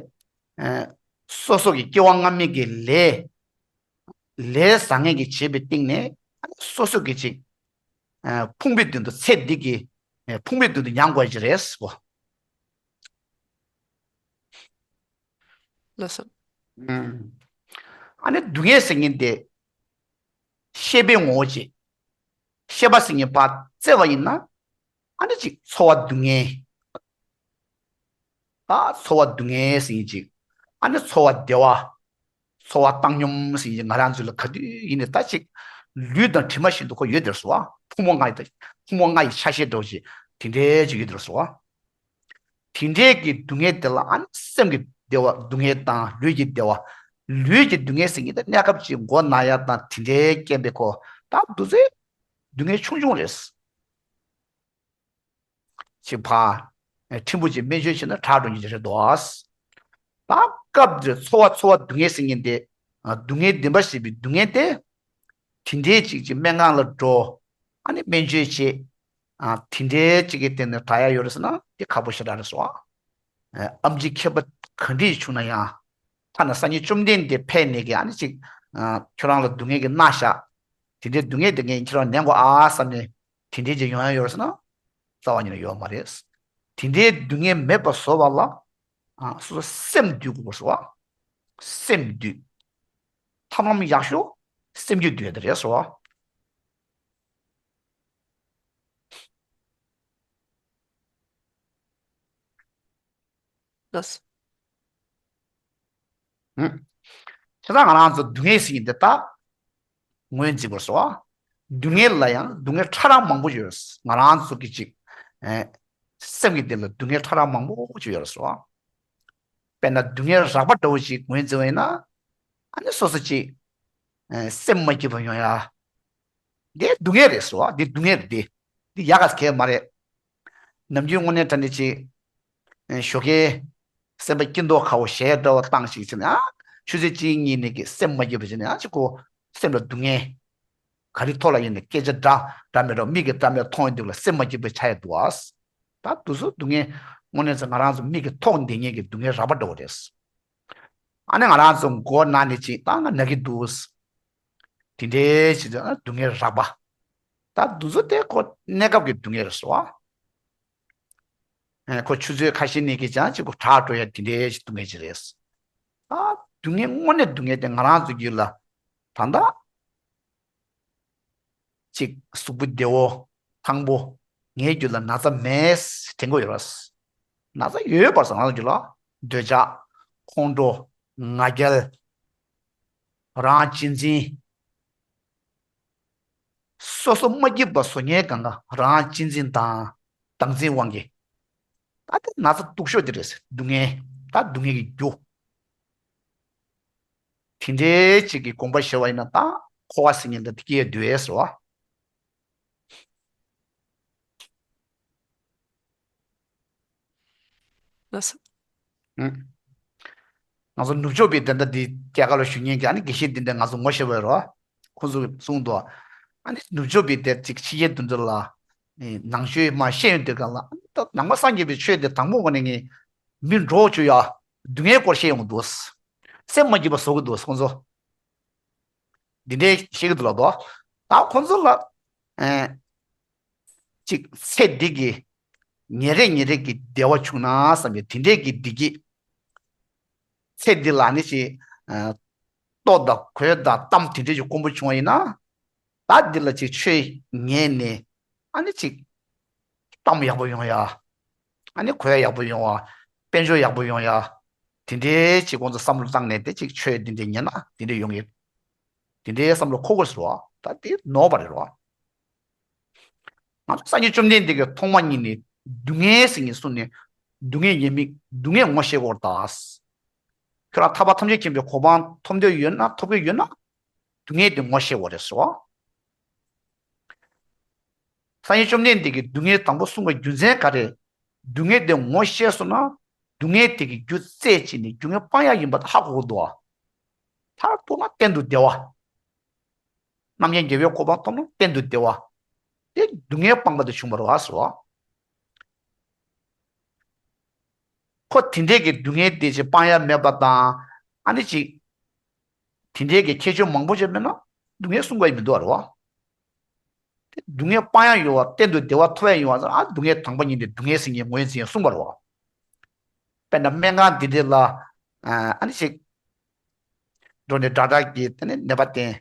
ཨ། སོ་སོ་གི་སྐྱེ་བ་སྔ་མའི་གི་ལས། ལས་བཟང་ངན་གྱི་བྱས་པའི་སྟེང་ནས་ཨ་ནི་སོ་སོ་གི་ཅིག་ཨ། ཕུང་པོའི་དོན་དུ་ཚེ་འདི་གི་ཨ། ཕུང་པོའི་དོན་དུ་མྱང་དགོས་ཀྱི་རེད་ཟེར་བ། ལགས་སོ། ཨུམ། ཨ་ནི་སྡུག་བསྔལ་ཟེར་མཁན་དེ་ཤེས་པའི་ངོ་བོ་ཅིག་ཤེས་པ་ཟེར་མཁན་ཕར་བཙལ་བ་ཡིན་ན་ཨ་ནི་ཅིག་ཚོར་བ་སྡུག་བསྔལ། ད་ཚོར་བ་སྡུག་བསྔལ་ཟེར་མཁན་ཅིག་ཨ་ནི་ཚོར་བ་བདེ་བ། ཚོར་བ་བཏང་སྙོམས་ཟེར་མཁན་ཅིག་ང་རང་ཚོ་ལ་ག་དུས་ཡིན་ནའི་ད་ཅིག་ལུས་དང་གྲིབ་མ་བཞིན་དུ་ཁོ་ཡོད་དེ་ཟེར་བ། ཕུང་པོ་ལྔ་ཡི་ཕུང་པོ་ལྔ་ཡི་ཆ་ཤས་འདྲ་བོ་ཅིག་དེ་འདྲའི་ཅིག་ཡོད་དེ་ཟེར་བ། དེ་འདྲའི་གི་སྡུག་བསྔལ་དེ་ལ་ཨ་ནི་སེམས་ཀྱི་བདེ་བ་སྡུག་བསྔལ་དང་ལུས་ཀྱི་བདེ་བ། ལུས་ཀྱི་སྡུག་བསྔལ་ཟེར་མཁན་དེ་གནས་སྐབས་ཀྱི་མགོ་ན་ཡ་དང་དེ་འདྲའི་རྐྱེན་པས་ཁོ་ད་འདུག་ཚེ་སྡུག་བསྔལ་ཆུང་ཆུང་རེད། ཅིག་ཕ། ཨེ་ཕྲན་བུ་ཅིག་སྨན་བཅོས་བྱས་ན་དྲག་འགྲོ་མཁན་ཅིག་རེད་འདུག་ད་སྐབས་འདིར་ཚོར་བ་ཚོར་བ་སྡུག་བསྔལ་ཟེར་མཁན་དེ། ཨ་སྡུག་བསྔལ་བདེན་པ་ཞེས་པའི་སྡུག་བསྔལ་དེ། དེ་འདྲའི་ཅིག་ཅིག་སྨན་ཁང་ལ་འགྲོ། ཨ་ནི་སྨན་བཅོས་བྱེད། ཨ་དེ་འདྲའི་ཅིག་གི་སྟེང་ནས་དྲག་ཡ་ཡོད་རེད་ཟེར་ན་དེ་ཁག་པོ་ཞེ་དྲག་རེད་ཟེར་བ། ཨེ་ཨེམ་ཆི་མཁས་པ་ག་འདྲས་བྱུང་ན་ཡང་། ཐ་ན་སངས་རྒྱས་བཅོམ་ལྡན་འདས་ཕེབས་ནས་ཀྱི་ཨ་ནི་ཅིག་ཨ་ཁྱོད་རང་ལ་སྡུག་བསྔལ་གྱི་མནར་བཞག་དེ་འདྲའི་སྡུག་བསྔལ་དེ་ངས་ཁྱེད་རང་ལེན་དགོས་ཨ་བསམ་ནས་དེ་འདྲའི་ཅིག་ཡོང་ཡ་ཡོད་རེད་ཟེར་ན། རྩ་བ་ཉིད་ནས་ཡོད་མ་རེད། དེ་འདྲའི་སྡུག་བསྔལ་མེད་པ་བཟོ་བ་ལ། ཨ་སོ་སོ་སེམས་འདུལ་དགོས་པ་ཟེར་བ། སེམས་འདུལ། ཐབས་ལམ་ཡག་ཤོས་སེམས་རྒྱུད་འདུལ་ཡ་དེ་རེད་ཟེར་བ། ལགས། ཧུམ། བྱས་ཙང་ང་རང་ཚོ་སྡུག་བསྔལ་ཟེར་མཁན་དེ་ད་ངོས་འཛིན་དགོས་སོ། སྡུག་བསྔལ་ལ་ཡང་སྡུག་བསྔལ་ཕྲ་རགས་མང་པོ་ཡོད། ང་རང་ཚོ་གི་ཅིག་ཨེ་སེམས་ཀྱི་སྟེང་ལ་སྡུག་བསྔལ་ཕྲ་རགས་མང་པོ་ཅིག་ཡོད་སོ། དཔེར་ན་སྡུག་བསྔལ་རགས་པ་འདྲ་བོ་ཅིག་ངོས་འཛིན་པ་ཡིན་ན། ཨ་ནི་སོ་སོ་ཅིག་ཨེ་སེམས་མ་སྐྱིད་པ་ཡོང་ཡ། འདི་སྡུག་བསྔལ་རེད་ཟེར་བ། འདི་སྡུག་བསྔལ་རེད་འདི། འདི་ཡག་ག་གལ་མ་རེད། ནམ་རྒྱུན་དངོས་གནས་དྲང་གནས་ཅིག་ཨེ་ཞོགས་ཀས་སེམས་པ་སྐྱིད་མདོག་ཁ་པོ་གཞས་འདྲ་བོ་བཏང་ཞིག་བྱས་ནས། ཨ་ཆུ་ཚོད་གཅིག་གཉིས་ནས་ཀྱི་སེམས་མ་སྐྱིད་པ་བྱས་ནས། ཨ་ཅིག་གོ་སེམས་ལ་སྡུག་བསྔལ། ག་རེ་ཐོག་ལ་ཡིན་ནས་སྐད་ཆ་འདྲ་འདྲ་མི་འདྲ་མིག་གིས་འདྲ་མི་འདྲ་མཐོང་ཡོང་དུས་ལ་སེམས་མ་སྐྱིད་པ་ཆགས་ཡ་འདུག་ཨ། ད་དུས་ཚོད་སྡུག་བསྔལ་དངོས་གནས་ཚེ་ང་རང་ཚོ་མིག་གིས་མཐོང་བསྡད་མཁན་གྱི་སྡུག་བསྔལ་རགས་པ་འདྲ་བོ་རེད། ཨ་ནི་ང་རང་ཚོ་མགོ་ན་ནས་ཅིག་ད་ང་ན་གི་འདུག་དེ་འདྲའི་ཅིག་ད་སྡུག་བསྔལ་རགས་པ། ད་འདུག་ཚོད་དེ་ཁོ་གནས་སྐབས་ཀྱི་སྡུག་བསྔལ་རེད་ཟེར་བ། ཨེ་ཁོ་ཆུ་ཚོད་ཁ་ཤས་ནས་ཀྱི་ཅང་ཅིག་གོ་དྲག་འགྲོ་ཡ་དེ་འདྲའི་ཅིག་སྡུག་བསྔལ་ཅིག་རེད། ད་སྡུག་བསྔལ་དངོས་གནས་སྡུག་བསྔལ་དེ་ང་རང་ཚོ་རྒྱུད་ལ་ད་ལྟ། གཅིག་གཟུགས་པོ་བདེ་བོ་ཐང་པོ། ངའི་རྒྱུད་ལ་ན་ཚ་མེད་དྲན་གྱི་ཡོད་རེད། ན་ཚ་ཡོད་པར་སོང་ང་ཚོ་རྒྱུད་ལ། འདོད་ཆགས། ཁོང་ཁྲོ། ང་རྒྱལ། རང་གཅེས་འཛིན། སོ་སོ་མ་སྐྱིད་པ་བཟོ་མཁན་གང་ག་རང་གཅེས་འཛིན་དང་བདག་འཛིན་དབང་གིས། ད་དེ་ན་ཚ་སྡུག་ཤོས་དེ་རེད། སྡུག་བསྔལ། ད་སྡུག་བསྔལ་གྱི་རྒྱུ། དེ་འདྲའི་ཅིག་གི་དགོངས་པ་བཞེས་པ་ཡིན་ན་ད་འཁོར་བ་ཟེར་མཁན་འདི་དེ་སྐྱེ་འདུག་ཟེར་བ། ལགས་སོ། ཨུམ། ང་ཚོ་ནུབ་ཕྱོགས་པའི་བདེན་མཐའ་འདི་རྒྱ་གར་ལ་ཞུ་མཁན་གྱི་ཨ་ནི་དགེ་བཤེས་འདི་འདྲ་ང་ཚོ་ངོ་ཤེས་པ་ཡོད་རེད་བ། ཁོང་ཚོས་གསུངས་འདུག་ཨ་ནི་ནུབ་ཕྱོགས་པའི་དེ་ཅིག་ཕྱི་རྒྱལ་དུ་འདྲ་ལ། ཨེ་ནང་ཆོས་མ་ཤེས་ཡོང་དུས་གང་ལ་ཨ་ནི་ད་ནང་པ་སངས་རྒྱས་པའི་ཆོས་འདི་དང་པོ་ངོ་ནས་ངས་མི་འགྲོ་བཅུག་ཡ། སྡུག་བསྔལ་སྐོར་བཤད་ཡོང་གི་འདུག་སེམས་མ་སྐྱིད་པ་བཟོ་གི་འདུག་ཁོང་ཚོ། འདི་འདྲའི་བཤད་ཀྱི་འདུག་ལབ་དོ། ད་ཁོང་ཚོ་ལ། ཨེ། ཅིག་ཚེ་འདི་གི་ཉིན་རེ་ཉིན་རེ་གི་བདེ་བ་བྱུང་ན་བསམ་པའི་དེ་འདྲའི་གི་བདེ་སྐྱིད། ཚེ་འདི་ལ་ནི་ཅིག་ཨ། ལྟོ་དང་གོས་དང་གཏམ་དེ་འདྲའི་ཅིག་དཀོན་པོ་བྱུང་བ་ཡིན་ན། ད་འདི་ལ་ཅིག་ཆོས་ཉན་ནས་ཨ་ནི་ཅིག་གཏམ་ཡག་པོ་ཡོང་ཡ། ཨ་ནི་གོ་ཡ་ཡག་པོ་ཡོང་བ། དཔལ་འབྱོར་ཡག་པོ་ཡོང་ཡ། དེ་འདྲའི་ཅིག་ཁོང་ཚོ་བསམ་བློ་བཏང་ནས་དེ་ཅིག་ཆོས་འདི་འདྲའི་ཉན་ན་དེ་འདྲའི་ཡོང་གི། དེ་འདྲའི་བསམ་བློ་འཁོར་དགོས་ཟེར་བ། ད་དེ་ནོར་བ་རེད་རོ། ང་ཚོ་སངས་རྒྱས་བཅོམ་ལྡན་འདས་ཀྱིས་ཐོག་མ་ཉིད་ནས་སྡུག་བསྔལ་ཟེར་མཁན་གསུངས་ནས། སྡུག་བསྔལ་ཉེས་དམིགས་སྡུག་བསྔལ་ངོ་ཤེས་དགོས་རེད་ད། ཁྱོད་རང་ཐར་པ་ཐམས་ཅད་མཁྱེན་པའི་གོ་འཕང་ཐོབ་འདོད་ཡོད་ན་ཐོབ་ཀྱི་ཡོད་ན། སྡུག་བསྔལ་དེ་ངོ་ཤེས་དགོས་རེད་ཟེར་བ། སངས་རྒྱས་བཅོམ་ལྡན་འདས་ཀྱིས་སྡུག་བསྔལ་དང་པོ་གསུངས་པའི་རྒྱུ་མཚན་ག་རེ། སྡུག་བསྔལ་དེ་ངོ་ཤེས་སོང་ན། སྡུག་བསྔལ་དེ་གི་རྒྱུ་རྩད་བཅད་ནས་རྒྱུ་ངན་སྤང་ཡག་ཡིན་པ་ཧ་གོ་གི་འདུག་ཨ། མཐར་ཐུག་ན་གཏན་དུ་བདེ་བ། རྣམ་མཁྱེན་རྒྱལ་བའི་གོ་འཕང་ཐོབ་ན་གཏན་དུ་བདེ་བ། དེ་སྡུག་བསྔལ་སྤངས་པ་དེ་བྱུང་བ་རེད་བ་ཟེར་བ། ཁོ་དེ་འདྲས་ཀྱི་སྡུག་བསྔལ་དེ་ཅིག་སྤང་ཡག་མེད་པ་དང་། ཨ་ནི་ཅིག་དེ་འདྲས་ཀྱི་ཁྱད་ཆོས་མང་པོ་ཅིག་མེད་ན་སྡུག་བསྔལ་གསུང་གི་མི་འདུག་བ་རེད་བ། དེ་སྡུག་བསྔལ་སྤང་ཡག་ཡོད་བ། གཏན་དུ་བདེ་བ་ཐོབ་ཡག་ཡོད་བ་ཟེར། ཨ་སྡུག་བསྔལ་དང་པོ་ཉིད་དེ་སྡུག་བསྔལ་ཟེར་མཁན་ངོས་འཛིན་གསུངས་པ་རེད་བ། དཔེར་ན་སྨན་ཁང་འདི་འདྲས་ལ་ཨ་ནི་ཅིག་འགྲོ་ནས་དྲག་དྲག་གི་ཨ་ནི་ནད་པ་བསྟེན།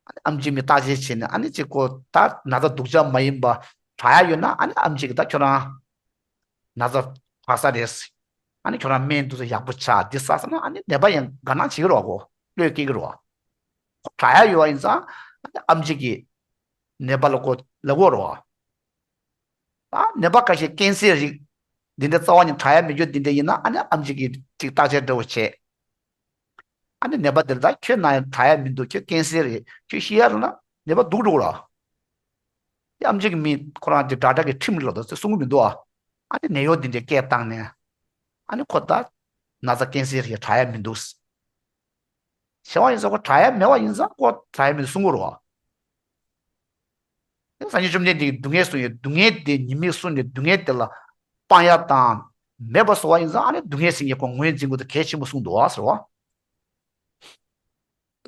ཨ་ནི་ཨེམ་ཆི་མི་བརྟག་དཔྱད་བྱས་ནས། ཨ་ནི་ཅིག་ཁོ་ད་ན་ཚ་སྡུག་ཅག་མ་ཡིན་པ་དྲག་ཡག་ཡོད་ན། ཨ་ནི་ཨེམ་ཆི་གིས་ད་ཁྱོད་རང་ན་ཚ་དྲག་ས་རེད། ཨ་ནི་ཁྱོད་རང་སྨན་འདུག་ས་ཡག་པོ་ཆགས་འདི་ཟ་ཟེར་ན། ཨ་ནི་ནད་པ་ཡང་དགའ་སྣང་བྱེད་ཀྱི་རེད་བ། ཁོ་བློས་འཁེལ་གྱི་རེད་བ། ཁོ་དྲག་ཡག་ཡོད་པ་ཡིན་ཙང་ཨ་ནི་ཨེམ་ཆི་གིས་ནད་པ་ལ་ཁོ་ལབ་ཀྱི་རེད་བ། ད་ནད་པ་ཁ་ཤས་ཀན་སར་རིགས་འདི་འདྲ་རྩ་བ་ཉིད་དྲག་ཡག་མེད་རྒྱུ་འདི་འདྲ་ཡིན་ན། ཨ་ནི་ཨེམ་ཆི་གིས་ཅིག་བརྟག་དཔྱད་འདྲ་བོ་བྱས། ཨ་ནི་ནད་པ་དེ་ལ་ད་ཁྱོད་ན་དྲག་ཡ་མི་འདུག་ཁྱོད་ཀན་སར་རེད། ཁྱོད་ཤི་ཡ་རེད་ན་ནད་པ་སྡུག་འགྲོ་གི་ར། དེ་ཨམ་ཆི་གི་མི་ཁོ་རང་དེ་ཌོག་ཊར་གི་ཁྲིམས་རེད་ལ་ད་གསུང་གི་མི་འདུག་ཨ། ཨ་ནི་ནད་གཡོག་དེ་འདྲས་སྐད་བཏང་ནས། ཨ་ནི་ཁོ་ད་ན་ཚ་ཀན་སར་ཡ་དྲག་ཡ་མི་འདུག་བྱས་པ་ཡིན་ཙང་ཁོ་དྲག་ཡ་མེད་པ་ཡིན་ཙང་ཁོ་དྲག་ཡ་མེད་གསུང་གི་རེད་བ། སངས་རྒྱས་བཅོམ་ལྡན་འདས་ཀྱིས་སྡུག་བསྔལ་གསུངས་ཡོད། སྡུག་བསྔལ་དེ་ཉེས་དམིགས་གསུངས་ནས་སྡུག་བསྔལ་དེ་ལ་སྤང་ཡ་དང་མེད་པ་བཟོ་བ་ཡིན་ཙང་ཨ་ནི་སྡུག་བསྔལ་ཟེར་མཁན་ཁོ་ངོས་འཛིན་དགོས་དེ་གལ་ཆེན་པོ་གསུངས་འདུག་བ་ཟེར་བ།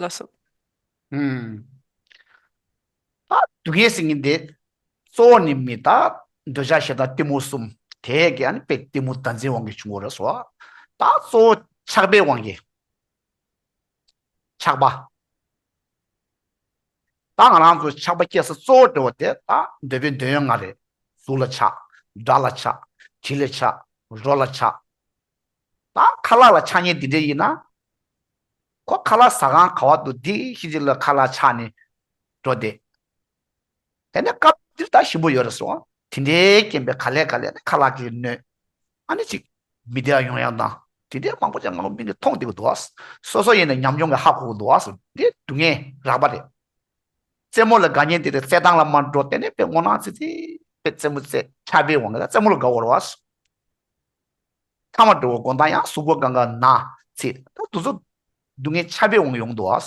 ལགས་སོ། ཨུམ། ད་སྡུག་བསྔལ་ཟེར་མཁན་དེ་གཙོ་བོ་ནི་མི་ད་འདོད་ཆགས་ཞེ་སྡང་གཏི་མུག་གསུམ་དེ་གི་ཨ་ནི་དཔེ་གཏི་མུག་བདག་འཛིན་དབང་གིས་བྱུང་བ་རེད་ཟེར་བ། ད་གཙོ་བོ་ཆགས་པའི་དབང་གིས། ཆགས་པ། ད་ང་རང་ཚོ་ཆགས་པ་སྐྱེ་ས་གཙོ་བོ་འདྲ་བོ་དེ་ད་འདོད་པའི་འདོད་ཡོན་ལྔ་རེད། གཟུགས་ལ་ཆགས། སྒྲ་ལ་ཆགས། དྲི་ལ་ཆགས། རོ་ལ་ཆགས། ད་ཁ་ལག་ལ་ཆགས་མཁན་འདི་འདྲ་ཡིན་ན། ཁོ་ཁ་ལག་ཟ་ཁང་ག་བ་འདུག་འདི་ཤི་ཅི་ལ་ཁ་ལག་ཆགས་ནས་འགྲོ་བསྡད། དེ་ནས་སྐབས་འདིར་ད་ཞིམ་པོ་ཡོད་རེད་སོང་། དེ་འདྲའི་རྐྱེན་པས་ག་ལེ་ག་ལེ་ནས་ཁ་ལག་གིས་གནོད། ཨ་ནི་ཅིག་མི་བདེ་བ་ཡོང་ཡག་དང་དེ་འདྲའི་མང་པོ་ཅིག་ང་ཚོ་མིག་གིས་མཐོང་བསྡད་ཀྱི་འདུག་ཨ། སོ་སོ་ཡིན་ན་ཉམས་མྱོང་གིས་ཧ་གོ་གི་འདུག་ཨ། འདི་སྡུག་བསྔལ་རགས་པ་རེད། རྩེད་མོ་ལ་དགའ་མཁན་དེ་རེད། རྩེད་ཐང་ལ་མར་འགྲོ་དེ་ནས་དཔེ་སྔོ་ནག་ཙི་ཙི་དཔེ་རྩེད་མོ་རྩེ་ཆགས་པའི་དབང་གིས་ད་རྩེད་མོ་ལ་དགའ་བོར་བ། མཐའ་མ་འགྲོ་བའི་དགོང་དག་ཡང་གཟུགས་པོ་གང་ག་ན་ཚེ་ད་དུ་ཚོ་སྡུག་བསྔལ་ཆགས་པའི་དབང་གིས་ཡོང་འདུག་ཨ།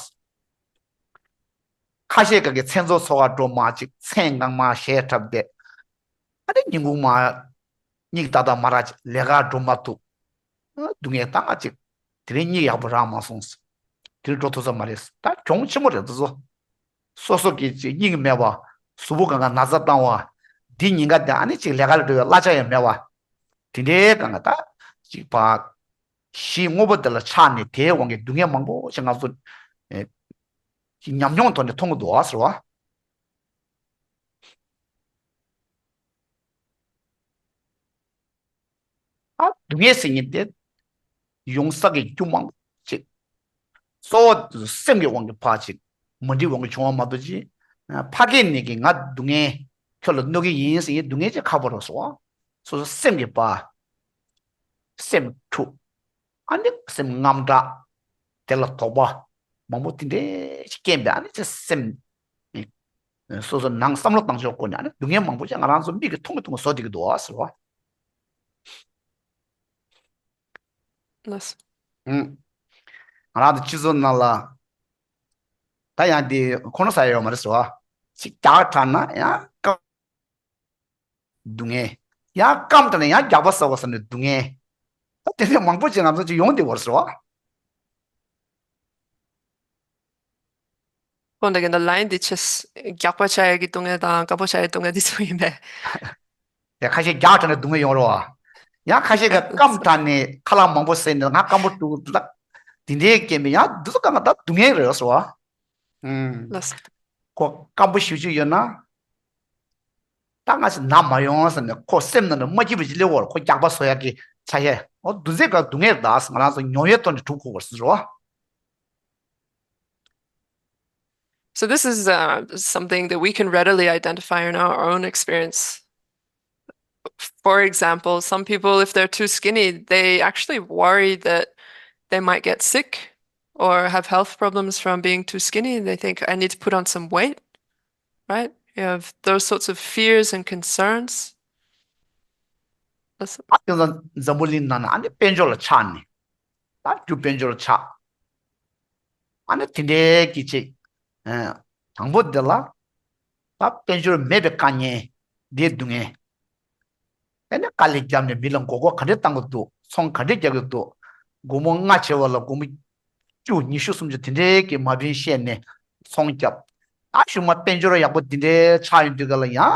ཁ་ཤས་གང་གི་མཚན་ཚོགས་འཚོགས་ག་འགྲོ་མ་ཅིག་མཚན་གང་མ་ཞེ་ཁྲབ་བསྡད། ཨ་ནི་ཉིན་གུང་མ་སྙིང་ཏག་ཏག་མ་རག་ཅིག་ལས་ཀ་འགྲོ་མ་ཐུབ། སྡུག་བསྔལ་ད་ང་ཅིག་དེ་རིང་སྙིང་ཡག་པོ་རག་མ་སོང་། དེ་རིང་འགྲོ་ཐུབ་ས་མ་རེད། ད་གྱོང་ཆེན་པོ་རེད་དུ་ཚོ། སོ་སོ་གི་ཅིག་སྙིང་མེད་པ། གཟུགས་པོ་གང་ག་ན་ཚ་བཏང་བ། འདི་ཉིན་ག་དེ་ཨ་ནི་ཅིག་ལས་ཀ་ལ་འགྲོ་བའི་གླ་ཆ་ཡང་མེད་པ། དེ་འདྲའི་གང་ག་ད་ཅིག་པ། གཞི་དངོས་པོ་དེ་ལ་ཆགས་ནས་དེའི་དབང་གིས་སྡུག་བསྔལ་མང་པོ་ཞིག་ང་ཚོ་ཨེ་ཉམས་མྱོང་ཐོག་ནས་མཐོང་གི་འདུག་ཨ་ཟེར་བ། ཨ་སྡུག་བསྔལ་ཟེར་མཁན་དེ་ཡོང་ས་གི་རྒྱུ་མང་པོ་ཅིག་གཙོ་བོ་སེམས་ཀྱི་དབང་གིས་ཕར་ཅིག་མ་འགྲིག་དབང་གིས་བྱུང་བ་མ་གཏོགས་ཅིག་ཕ་སྐད་ནས་ཀྱི་ང་སྡུག་བསྔལ་ཁྱོད་ལ་གནོད་ཀྱི་ཡིན་ཟེར་མཁན་སྡུག་བསྔལ་ཅིག་ཁག་པོ་རེད་སོ། སོ་སོ་སེམས་ཀྱི་པ། སེམས་འཁྲུག་ཨ་ནི་སེམས་དངངས་སྐྲག་དེ་ལ་དོགས་པ་མང་པོ་དེ་འདྲའི་ཞིག་སྐྱེས་པས་ཨ་ནི་ཅི་སེམས་སོ་སོ་ནང་བསམ་བློ་བཏང་ཕྱོགས་སྐོར་ནས་ཨ་ནི་སྡུག་བསྔལ་མང་པོ་ཅིག་ང་རང་ཚོ་མིག་གིས་མཐོང་གི་མཐོང་གི་བཟོ་བསྡད་ཀྱི་འདུག་ཟེར་བ། ལགས་སོ། ཨུམ། ང་རང་ཚོ་སྤྱི་ཚོགས་ནང་ལ་ད་ཡང་དེ་ཁོ་ན་ཟ་ཡ་ཡོད་མ་རེད་ཟེར་བ། ཅིག་རྒྱགས་དྲགས་ན་ཡང་སྐབས། སྡུག་བསྔལ། ཡང་སྐམ་དྲགས་ནས་ཡང་རྒྱགས་པ་ཟ་བ་ཟ་ནས་སྡུག་བསྔལ། ད་དེ་འདྲ་མང་པོ་ཅིག་ང་ཚོ་ཅིག་ཡོང་བསྡད་པ་རེད་ཟེར་བ། ཁོང་འདི་ག་ད་ལན་འདི་ཆེས་རྒྱགས་པ་ཆགས་ཡ་གི་སྡུག་བསྔལ་དང་དཀར་པོ་ཆགས་ཡ་སྡུག་བསྔལ་འདི་ཚོ་ཡིན་པས། ཡ་ཁ་ཤས་རྒྱགས་དྲགས་ནས་སྡུག་བསྔལ་ཡོང་རེད་བ། ཡང་ཁ་ཤས་ཀྱིས་སྐམ་དྲགས་ནས་ཁ་ལག་མང་པོ་ཟས་ནས་ང་སྐམ་པོ་འདུག་ལགས། དེ་འདྲའི་སྐྱེས་པའི་ཡང་འདི་ཚོ་གང་ག་ད་སྡུག་བསྔལ་རེད་ཟེར་བ། ཨུམ། ལགས་སོ། ཁོ་སྐམ་པོ་ཞེ་པོ་ཅིག་ཡོད་ན། ད་ང་ཞིག་ན་མ་ཡོང་བསམ་ནས་ཁོ་སེམས་ནང་ནས་མ་སྐྱིད་པ་ཅིག་སླེབས་ཡོང་བ་རེད། ཁོ་རྒྱགས་པ་བཟོ་ཡག་གི་ཆ་ཤས། འོ་འདུ་འཛི་ག་སྡུག་བསྔལ་རེད། ད་ང་རང་ཚོ་མྱོང་བའི་ཐོག་ནས་གྲུབ་དགོས་པ་རེད་ཟེར་བ། So this is uh, something that we can readily identify in our own experience. For example, some people, if they're too skinny, they actually worry that they might get sick or have health problems from being too skinny. They think, I need to put on some weight, right? You have those sorts of fears and concerns. That's ཨ་དེ་ཚོ་འཛམ་བུ་གླིང་ནང་ན་ཨ་ནི་དཔལ་འབྱོར་ལ་ཆགས་ནས། ད་རྒྱུ་དཔལ་འབྱོར་ཆགས། ཨ་ནི་དེ་འདྲའི་གི་ཅིག་ཨ། དང་པོ་འདི་ལ། ད་དཔལ་འབྱོར་མེད་པའི་དཀའ་ངལ་འདིའི་སྡུག་བསྔལ། ཨ་ནི་དཀའ་ལས་བརྒྱབ་ནས་མི་ལ་མགོ་སྐོར་ག་འདྲས་བཏང་གི་འདུག་ཚོང་ག་འདྲས་རྒྱག་གི་འདུག་སྒོར་མོ་ལྔ་བྱེད་པ་ལ་སྒོར་མོ་བཅུ་ཉི་ཤུ་སུམ་ཅུ་དེ་འདྲའི་གི་མ་དཔོན་བཤད་ནས་ཚོང་བརྒྱབ། ད་གཞུག་མ་དཔལ་འབྱོར་ཡག་པོ་འདི་འདྲའི་ཆགས་ཡོང་དུས་ག་ལ་ཡང་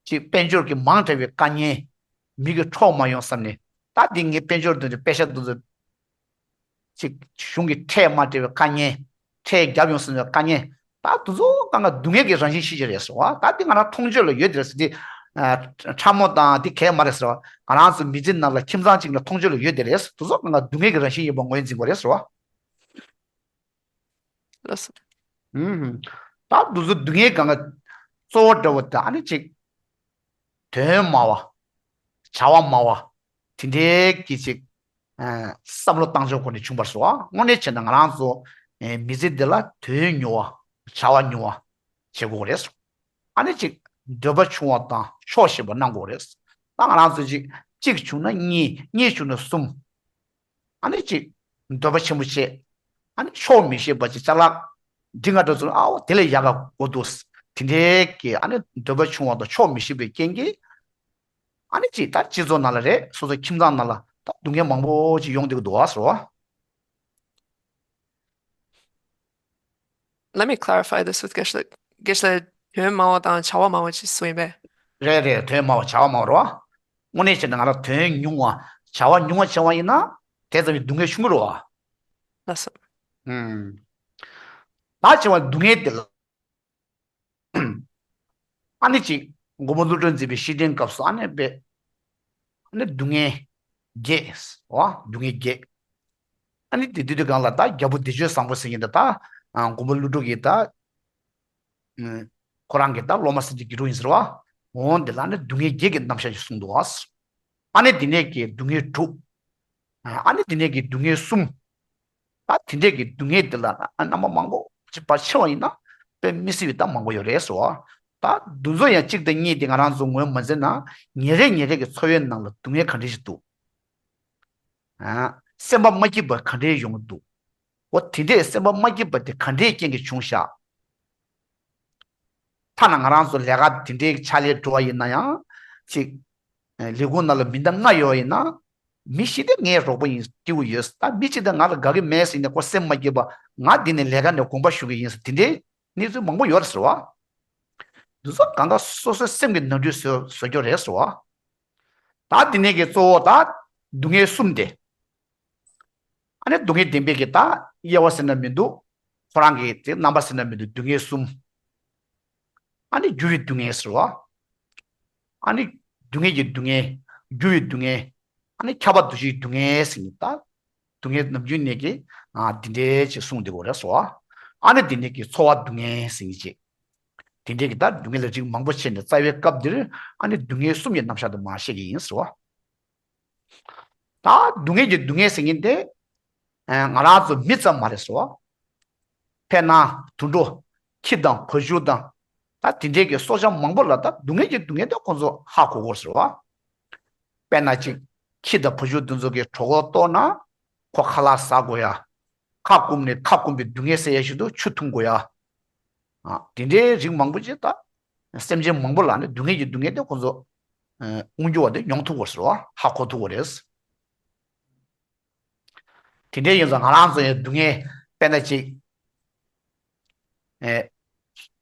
ཅིག་དཔལ་འབྱོར་གྱི་མང་དྲགས་པའི་དཀའ་ངལ། མི་གི་འཕྲོག་མ་ཡོང་བསམ་ནས། ད་འདི་ངས་དཔལ་འབྱོར་འདོན་དུས་པེ་ཤ་འདི་ཚོ་ཅིག་གཞུང་གི་ཁྲལ་མ་སྤྲད་པའི་དཀའ་ངལ། ཁྲལ་བརྒྱབ་ཡོང་ཟེར་བའི་དཀའ་ངལ། ད་དེ་ཚོ་གང་ག་སྡུག་བསྔལ་གྱི་རང་བཞིན་ཤེས་ཀྱི་རེད་ཟེར་བ། ད་འདི་ང་རང་མཐོང་ཆོས་ལ་ཡོད་དེ་རེད་ཟེར་ཏེ། ཨ། ཕྲ་མོ་དང་འདི་གས་མ་རེད་ཟེར་བ། ང་རང་ཚོ་མི་ཚེ་ནང་ལ་ཁྱིམ་ཚང་གཅིག་ལ་མཐོང་ཆོས་ལ་ཡོད་དེ་རེད། དེ་ཚོ་གང་ག་སྡུག་བསྔལ་གྱི་རང་བཞིན་ཡིན་པ་ངོས་འཛིན་དགོས་རེད་ཟེར་བ། ལགས་སོ། ཨུམ། ད་དེ་ཚོ་སྡུག་བསྔལ་གང་ག་གཙོ་བོ་འདྲ་བོ་དེ་ཨ་ནི་ཅིག་དོན་སྨྲ་བ། བྱ་བ་སྨྲ་བ། དེ་འདྲའི་གི་ཅིག་བསམ་བློ་བཏང་ཕྱོགས་སྒོ་ནས་བྱུང་བར་སོ། དངོས་གནས་བྱས་ན་ང་རང་ཚོ་མི་ཚེ་འདི་ལ་དོན་ཉུང་བ་བྱ་བ་ཉུང་བ་བྱེད་དགོས་རེད། ཨ་ནི་གཅིག་འདོད་པ་ཆུང་བ་དང་ཆོག་ཤེས་པ་གནང་དགོས་རེད། ད་ང་རང་ཚོ་གཅིག་གཅིག་བྱུང་ན་གཉིས། གཉིས་བྱུང་ན་གསུམ། ཨ་ནི་གཅིག་འདོད་པ་ཆེན་པོ་བྱེད། ཨ་ནི་ཆོག་མི་ཤེས་པ་ཅིག་ཅ་ལག་འདི་ང་འདྲ་ཚོ་ཨའོ་དེ་ལས་ཡག་ག་གོ་འདུག་དེ་འདྲའི་གི་ཨ་ནི་འདོད་པ་ཆུང་བ་དང་ཆོག་མི་ཤེས་པའི་རྐྱེན་གྱིས། ཨ་ནི་གཅིག་ད་སྤྱི་ཚོགས་ནང་ལ་རེད། སོ་སོ་ཁྱིམ་ཚང་ནང་ལ་ད་སྡུག་བསྔལ་མང་པོ་ཅིག་ཡོང་བསྡད་ཀྱི་འདུག་ཨ་སོ། Let me clarify this with Geshe. Geshe དོན་མང་བ་དང་བྱ་བ་མང་བ་ཅིག་གསུངས་ཡིན་པས། རེད་རེད། དོན་མང་བ་བྱ་བ་མང་བ་རེད་བ། དངོས་གནས་བྱས་ན་ང་རང་དོན་ཉུང་བ་བྱ་བ་ཉུང་བ་བྱས་པ་ཡིན་ན་དེ་ཙམ་གྱི་སྡུག་བསྔལ་ཆུང་གི་རེད་བ། ལགས་སོ། ཨུམ། ད་བྱས་པ་སྡུག་བསྔལ་དེ་ལ། ཨ་ནི་གཅིག་མགོན་པོ་ཀླུ་སྒྲུབ་མཛད་པའི་བཤེས་སྤྲིང་སྐབས་སུ་ཨ་ནི་པས། ཨ་ནི་སྡུག་བསྔལ་བརྒྱད། འོ་སྡུག་བསྔལ་བརྒྱད། ཨ་ནི་དེ་དུས་དུས་གང་ལ་ད་རྒྱལ་པོ་བདེ་སྤྱོད་བཟང་པོ་ཟེར་མཁན་དེ་ད་མགོན་པོ་ཀླུ་སྒྲུབ་ཀྱི་ད་ཁོ་རང་གི་ད་སློབ་མ་ཟེར་གྱི་དགེ་ཕྲུག་ཡིན་ཟེར་བ། འོ་འདི་ལ་ནི་སྡུག་བསྔལ་བརྒྱད་ཀྱི་རྣམ་གཞག་ཅིག་གསུངས་འདུག་བ། ཨ་ནི་དེ་ནས་ཀྱི་སྡུག་བསྔལ་དྲུག་ཨ་ནི་དེ་ནས་ཀྱི་སྡུག་བསྔལ་གསུམ། ད་དེ་འདྲས་ཀྱི་སྡུག་བསྔལ་འདི་ལ་རྣམ་པ་མང་པོ་ཅིག་ཕར་ཕྱེ་བ་ཡིན་ན་དཔེ་མི་སྲིད་པའི་ད་མང་པོ་ཡོད་རེད་ཟེར་བ། ད་འདི་ཚོ་ཡང་གཅིག་དང་གཉིས་དེ་ང་རང་ཚོ་ངོས་མ་འཛིན་ན་ཉིན་རེ་ཉིན་རེ་གི་འཚོ་བའི་ནང་ལ་སྡུག་བསྔལ་ག་འདྲས་ཞིག་འདུག་ཨ། སེམས་པ་མ་སྐྱིད་པ་ག་འདྲས་ཡོང་གི་འདུག་འོ་དེ་འདྲས་སེམས་པ་མ་སྐྱིད་པ་དེ་ག་འདྲས་རྐྱེན་གྱིས་བྱུང་ཤག་ཐ་ན་ང་རང་ཚོ་ལས་ཀ་དེ་འདྲའི་ཕྱག་ལས་འགྲོ་བ་ཡིན་ན་ཡང་ཅིག་ལས་ཁུངས་ནང་ལ་མི་སྣ་ལྔ་ཡོད་ཡིན་ན། མི་བཞི་དེ་ངའི་རོགས་པ་ཡིན་སྐྱིད་པོ་ཡོད། ད་མི་གཅིག་དང་ང་ལ་དགའ་གི་མེད་ཟེར་ནས་ཁོ་སེམས་མ་སྐྱིད་པ། ང་འདི་ནས་ལས་ཀ་ནས་དགོངས་པ་ཞུ་གི་ཡིན་ཟེར་དེ་འདྲའི་གནས་ཚུལ་མང་པོ་ཡོད་རེད་ཟེར་བ། འདི་ཚོ་གང་ག་སོ་སོའི་སེམས་ཀྱི་ནོར་འཁྲུལ་བཟོ་བཟོ་རྒྱུ་རེད་ཟེར་བ། ད་འདི་ནས་ཀྱི་གཙོ་བོ་ད་སྡུག་བསྔལ་གསུམ་དེ། ཨ་ནི་སྡུག་བསྔལ་བདེན་པའི་གི་ད་དབྱེ་བ་ཟེར་ན་མི་འདུག་ཁོ་རང་གི་དེ་རྣམ་པ་ཟེར་ན་མི་འདུག་སྡུག་བསྔལ་གསུམ། ཨ་ནི་འགྱུར་བའི་སྡུག་བསྔལ་ཟེར་བ། ཨ་ནི་སྡུག་བསྔལ་གྱི་སྡུག་བསྔལ། འགྱུར་བའི་སྡུག་བསྔལ། ཨ་ནི་ཁྱབ་པ་འདུ་ཤེས་སྡུག་བསྔལ་ཟེར་ནས་ད། སྡུག་བསྔལ་ནམ་རྒྱུན་ནས་ཀྱི་ཨ་འདི་འདྲའི་ཅིག་གསུངས་བསྡད་ཡོད་རེད་ཟེར་བ། ཨ་ནི་འདི་ནས་ཀྱི་ཚོར་བ་སྡུག་བསྔལ་ཟེར་ནས་ཅིག་དེ་འདྲའི་གི་ད་སྡུག་བསྔལ་ལ་རིགས་མང་པོ་ཕྱེ་ནས་རྩ་བའི་སྐབས་འདིར་ཨ་ནི་སྡུག་བསྔལ་གསུམ་གྱི་རྣམ་གཞག་དུ་མར་བཤད་ཀྱི་ཡིན་ཟེར་བ། ད་སྡུག་བསྔལ་གྱི་སྡུག་བསྔལ་ཟེར་མཁན་དེ། ཨ་ང་རང་ཚོ་མི་ཙམ་མ་རེད་ཟེར་བ། དཔེར་ན་དུད་འགྲོ། ཁྱི་དང་བ་ཕྱུགས་དང་། ད་དེ་འདྲའི་གི་སྲོག་ཆགས་མང་པོ་ལ་ད་སྡུག་བསྔལ་གྱི་སྡུག་བསྔལ་དེ་ཁོང་ཚོ་ཧ་གོ་གི་ཡོད་རེད་ཟེར་བ། དཔེར་ན་ཅིག་ཁྱི་དང་བ་ཕྱུགས་དེ་ཚོ་གི་གྲོད་ཁོག་ལྟོགས་ན། ཁོ་ཁ་ལག་ཟ་དགོས་ཡ། ཁ་སྐོམ་ནས་ཁ་སྐོམ་པའི་སྡུག་བསྔལ་སེལ་ཡ་ཞིག་ཏུ་ཆུ་འཐུང་དགོས་ཡ། ཨ། དེ་འདྲའི་རིགས་མང་པོ་ཅིག་ད། སེམས་ཅན་མང་པོ་ལ་ནི་སྡུག་བསྔལ་གྱི་སྡུག་བསྔལ་དེ་ཁོ་ཚོ། ཨ། མངོན་གྱུར་བ་དེ་མྱོང་ཐུབ་པ་རེད་བ། ཧ་གོ་ཐུབ་པ་རེད། དེ་འདྲའི་ཡིན་ཙང་ང་རང་ཚོ་ཡང་སྡུག་བསྔལ་དཔེར་ན་ཅིག་ཨེ།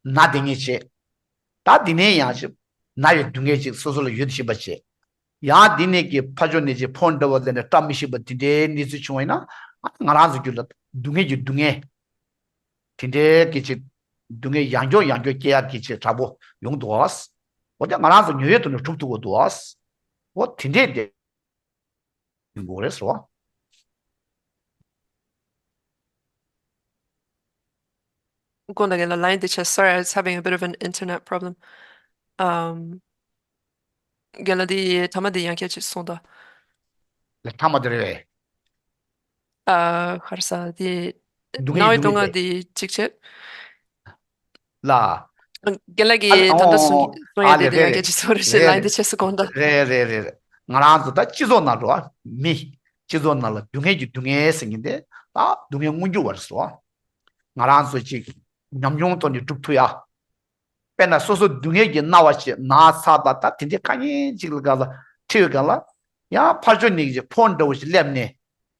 ན་དེ་ངེས་བྱེད། ད་དེ་ནས་ཡང་ཅིག་ན་ཡི་སྡུག་བསྔལ་ཅིག་སོ་སོ་ལ་ཡོད་ཤེས་པ་བྱེད། ཡང་འདི་ནས་ཀྱི་ཕ་ཕྱོགས་ནས་ཀྱི་ཕོ་འདྲ་བ་ལས་ནས་བཀྲ་མི་ཤིས་པ་དེ་འདྲའི་གནས་ཚུལ་བྱུང་བ་ཡིན་ན། ང་རང་ཚོ་རྒྱུད་ལ་སྡུག་བསྔལ་གྱི་སྡུག་བསྔལ་དེ་འདྲའི་གི་ཅིག་སྡུག་བསྔལ་ཡང་བསྐྱར་ཡང་བསྐྱར་སྐྱེ་ཡག་གི་ཅིག་དྲག་པོ་ཡོང་འདུག་བ། འོ་དེ་ང་རང་ཚོ་ཉོ་ཡོད་དུ་ནས་གྲུབ་ཐུབ་དགོས་འདུག་བ། འོ་དེ་འདྲས་དེ་ཡོང་དགོས་རེད་ཟེར་བ། དགོངས་དག་ལ་line དེ་ཆད། Sorry, I was having a bit of an internet problem. Um, རྒན་ལགས་འདི་ཐ་མ་འདི་ཡང་བསྐྱར་ཅིག་གསུངས་དང་། ལས་ཐ་མ་འདི་རེད་པས། ཨ། ག་རེ་ཟེར་དེ། སྡུག་བསྔལ་རྣ་བའི་སྡུག་བསྔལ་སྟོང་བ་དེ། འདི་གཅིག་བྱས། ལ། རྒན་ལགས་ཀྱིས་ད་ལྟ་གསུང་གསུང་ཡ་དེ་དེ་ཡང་བསྐྱར་ཅིག་གསུང་རོགས་ཞེས་line དེ་ཆད་སོང་དགོངས་དག། རེད་རེད་རེད། ང་རང་ཚོ་ད་སྤྱི་ཚོགས་ནང་འགྲོ་བ་མི། སྤྱི་ཚོགས་ནང་ལ་སྡུག་བསྔལ་གྱི་སྡུག་བསྔལ་ཟེར་མཁན་དེ་ད་སྡུག་བསྔལ་མངོན་གྱུར་བ་རེད་ཟེར་བ། ང་རང་ཚོ་ཅིག་ཉམས་མྱོང་ཐོག་ནས་སྒྲུབ་ཐུབ་ཡ། དཔེར་ན་སོ་སོ་སྡུག་བསྔལ་གྱིས་མནར་བ་ཞིག་ན་ཚ་ད་ད་དེ་འདྲའི་དཀའ་ངལ་ཅིག་ལ་ག་ལ་འཁྲིད་པའི་སྒང་ལ། ཡང་ཕར་ཕྱོགས་ནས་ཀྱི་ཕོ་འདྲ་བོ་ཞིག་སླེབས་ནས།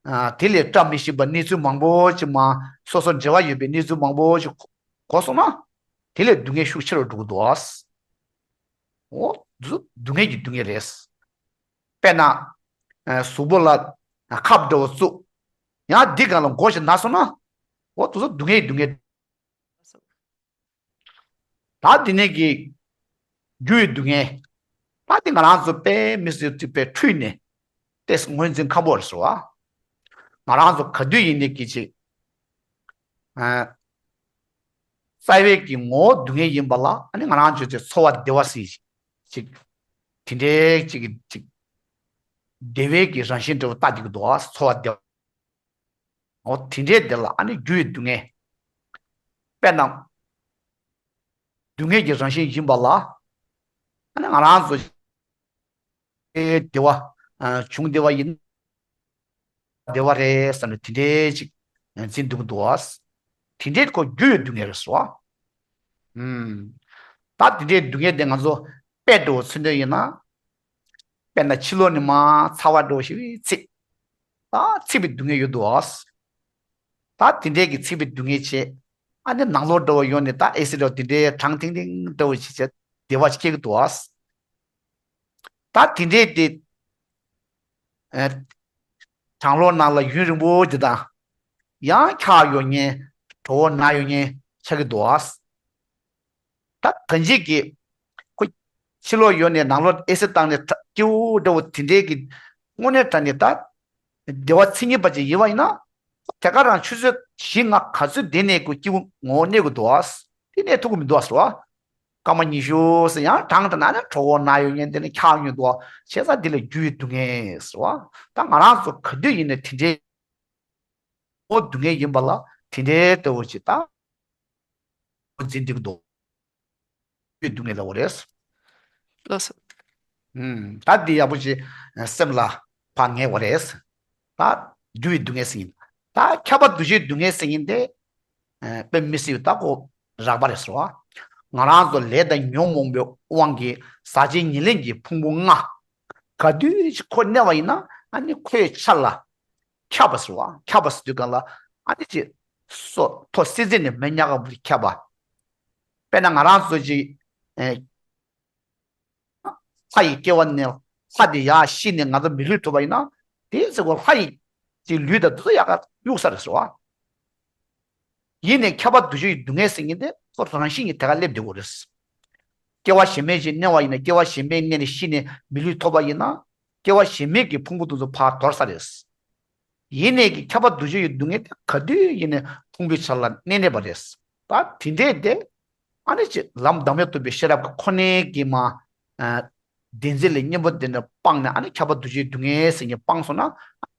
ཨ། དེ་ལས་བཀྲ་མི་ཤིས་པ་གནས་ཚུལ་མང་པོ་ཅིག་མ། སོ་སོ་འབྲེལ་བ་ཡོད་པའི་གནས་ཚུལ་མང་པོ་ཅིག་གོ་སོང་ན། དེ་ལས་སྡུག་བསྔལ་ཤུགས་ཆེ་རུ་འགྲོ་གི་འདུག་ཨ། འོ་འདི་ཚོ་སྡུག་བསྔལ་གྱི་སྡུག་བསྔལ་རེད། དཔེར་ན། ཨ། གཟུགས་པོ་ལ་ཁབ་འདྲ་བོ་བཙུགས། ཡང་འདི་སྒང་ལ་མགོ་ཞིག་ན་སོང་ན། འོ་འདི་ཚོ་སྡུག་བསྔལ་གྱི་སྡུག་བསྔལ། ད་འདི་ནས་ཀྱི་རྒྱུ་ཡི་སྡུག་བསྔལ། ད་འདི་ང་རང་ཚོ་དཔེ་མི་སྲིད་དུ་དཔེ་འཁྲུལ་ནས་ཏེས་ངོས་འཛིན་ཁག་པོ་རེད་ཟེར་བ། ང་རང་ཚོ་ག་དུས་ཡིན་ནའི་ཀྱི་ཅིག་ཨ། རྩ་བའི་ཀྱི་ངོ་བོ་སྡུག་བསྔལ་ཡིན་པ་ལ་ཨ་ནི་ང་རང་ཚོ་ཅིག་ཚོར་བ་བདེ་བ་སྲིད་ཅིག་དེ་འདྲའི་ཅིག་གི་ཅིག་བདེ་བའི་གི་རང་བཞིན་འདྲ་བོ་ལྟ་བསྡད་ཀྱི་འདུག་ཨ། ཚོར་བ་བདེ་བ། འོ་དེ་འདྲའི་དེ་ལ་ཨ་ནི་རྒྱུ་ཡི་སྡུག་བསྔལ། དཔེར་ན། སྡུག་བསྔལ་གྱི་རང་བཞིན་ཡིན་པ་ལ། ཨ་ནི་ང་རང་ཚོ་བདེ་བ་བྱུང་བདེ་བ་ཡིན། བདེ་བ་རེད་བསམ་ནས་དེ་འདྲའི་ཅིག་འཛིན་འདུག་འདུག་བ། དེ་འདྲའི་ཁོ་རྒྱུ་ཡི་སྡུག་བསྔལ་རེད་ཟེར་བ། ཨུམ། ད་དེ་འདྲའི་སྡུག་བསྔལ་དེ་ང་ཚོ་དཔེ་འདྲ་བོ་མཚོན་དོན་ཡིན་ན། དཔེར་ན་ཕྱི་ལོགས་ནས་མར་ཚ་བ་འདྲ་བོ་ཞིག་ཚིག་ད་ཚིག་པའི་སྡུག་བསྔལ་ཡོད་འདུག་བ། ད་དེ་འདྲའི་གི་ཚིག་པའི་སྡུག་བསྔལ་བྱས། ཨ་ནི་ནང་ལོགས་འདྲ་བོ་ཡོང་ནས་ད་ཨེ་སི་འདྲ་བོ་དེ་འདྲའི་གྲང་ཐིང་ཐིང་འདྲ་བོ་ཞིག་བྱས་བདེ་བ་ཞིག་སྐྱེ་གི་འདུག་བ། ད་དེ་འདྲའི་དེ། ཨ། གྲང་ལོགས་ནང་ལ་ཡུན་རིང་པོ་དེ་དང་། ཡང་འཁྱག་ཡོད་མཁན། གྲོད་ཁོག་ན་ཡོད་མཁན་ཆགས་ཀྱི་འདུག་ཨ། ད་ད་གིན་གྱི། ཁོ། ཕྱི་ལོགས་ཡོང་ནས་ནང་ལོགས་ཨེ་སི་བཏང་ནས་ད་སྐྱིད་པོ་འདྲ་བོ་དེ་འདྲའི་གི་དངོས་གནས་དྲང་གནས་ད། བདེ་བ་མཚན་ཉིད་པ་ཅིག་ཡིན་པ་ཡིན་ན། དེ་ག་རང་ཆུ་ཚོད་བཞི་ལྔ་ག་ཚོད་བསྡད་ནས་ཁོ་སྐྱིད་པོ་ངོ་གནས་དགོས་འདུག་ཨ། དེ་གནས་ཐུབ་ཀྱི་མི་འདུག་ཨ་ཟེར་བ། སྐར་མ་ཉི་ཤུ་ཟེར་ཡང་གྲང་དྲགས་ན་ནི་གྲོད་ཁོག་ན་ཡོད་མཁན་དེ་ནི་འཁྱག་མྱོང་འདུག་བྱས་ཙང་འདི་ལ་རྒྱུ་ཡི་སྡུག་བསྔལ་ཟེར་བ། ད་ང་རང་ཚོ་ག་དུས་ཡིན་ནའི་དེ་འདྲའི་སྡུག་བསྔལ་ཡིན་པ་ལ་དེ་འདྲའི་ལྟ་བུ་ཅིག་ད་འཛིན་འདུག་འདུག་རྒྱུ་ཡི་སྡུག་བསྔལ་ལ་འོ་རེད། ལགས་སོ། ཨུམ། ད་འདི་ཡག་པོ་ཅིག་སེམས་ལ་ཕར་ངེས་འོ་རེད། ད་རྒྱུ་ཡི་སྡུག་བསྔལ་ཟེར་ཡིན། ད་ཁྱབ་པ་འདུ་བྱེད་སྡུག་བསྔལ་ཟེར་ཡིན་ཏེ། ཨ། དཔེ་མི་སྲིད་པའི་ད་ཁོ་རགས་པ་རེད་ཟེར་བ། ང་རང་ཚོ་ལས་དང་ཉོན་མོངས་པའི་དབང་གིས་ཟག་བཅས་ཉེར་ལེན་གྱི་ཕུང་པོ་ལྔ། ག་དུས་ཅིག་ཁོ་གནས་པ་ཡིན་ན་ཨ་ནི་ཁོའི་ཆ་ལ་ཁྱབ་པ་ཟེར་བ། ཁྱབ་པ་ཟེར་དུས་གང་ལ་ཨ་ནི་ཅིག་སོ་ཐོ་སི་ཙི་ནས་མེ་ཉག་ག་བུ་ཁྱབ་པ། དཔེར་ན་ང་རང་ཚོ་ཅིག་ཨེ། ལྷ་ཡི་སྐྱེ་བ་ནས་ལྷ་དེ་ཡར་ཤི་ནས་ང་ཚོ་མི་ལུས་ཐོབ་པ་ཡིན་ན། དེའི་ཚེ་ཁོ་ལྷ་ཡི་ཅིག་ལུས་དང་དེ་ཚོ་ཡག་ག་གཡུག་ས་རེད་ཟེར་བ། ཡིན་ནའི་ཁྱབ་པ་འདུ་བྱེད་ཀྱི་སྡུག་བསྔལ་ཟེར་མཁན་དེ་ཁོ་རང་བཞིན་གྱིས་དེ་ག་སླེབས་བསྡད་ཡོད་རེད། སྐྱེ་བ་གཞན་མའི་ཅིག་གནས་པ་ཡིན་ན་སྐྱེ་བ་གཞན་མའི་གནས་ནས་ཤི་ནས་མི་ལུས་ཐོབ་པ་ཡིན་ན། སྐྱེ་བ་གཞན་མའི་གི་ཕུང་པོ་དེ་ཚོ་ཕར་དོར་ས་རེད། ཡིན་ནའི་གི་ཁྱབ་པ་འདུ་བྱེད་ཀྱི་སྡུག་བསྔལ་དེ་ག་དུས་ཡིན་ནའི་ཕུང་པོའི་ཆ་ལ་གནས་གནས་པ་རེད། ད་དེ་འདྲས་དེ། ཨ་ནི་ཅིག་ལམ་བདག་མེད་རྟོགས་པའི་ཤེས་རབ་ཀྱི་ཁོ་ནའི་གི་མ། ཨ། བདེན་འཛིན་ལས་གཉེན་པོ་དེ་འདྲ་སྤངས་ནས་ཨ་ནི་ཁྱབ་པ་འདུ་བྱེད་སྡུག་བསྔལ་ཟེར་མཁན་སྤངས་སོང་ན་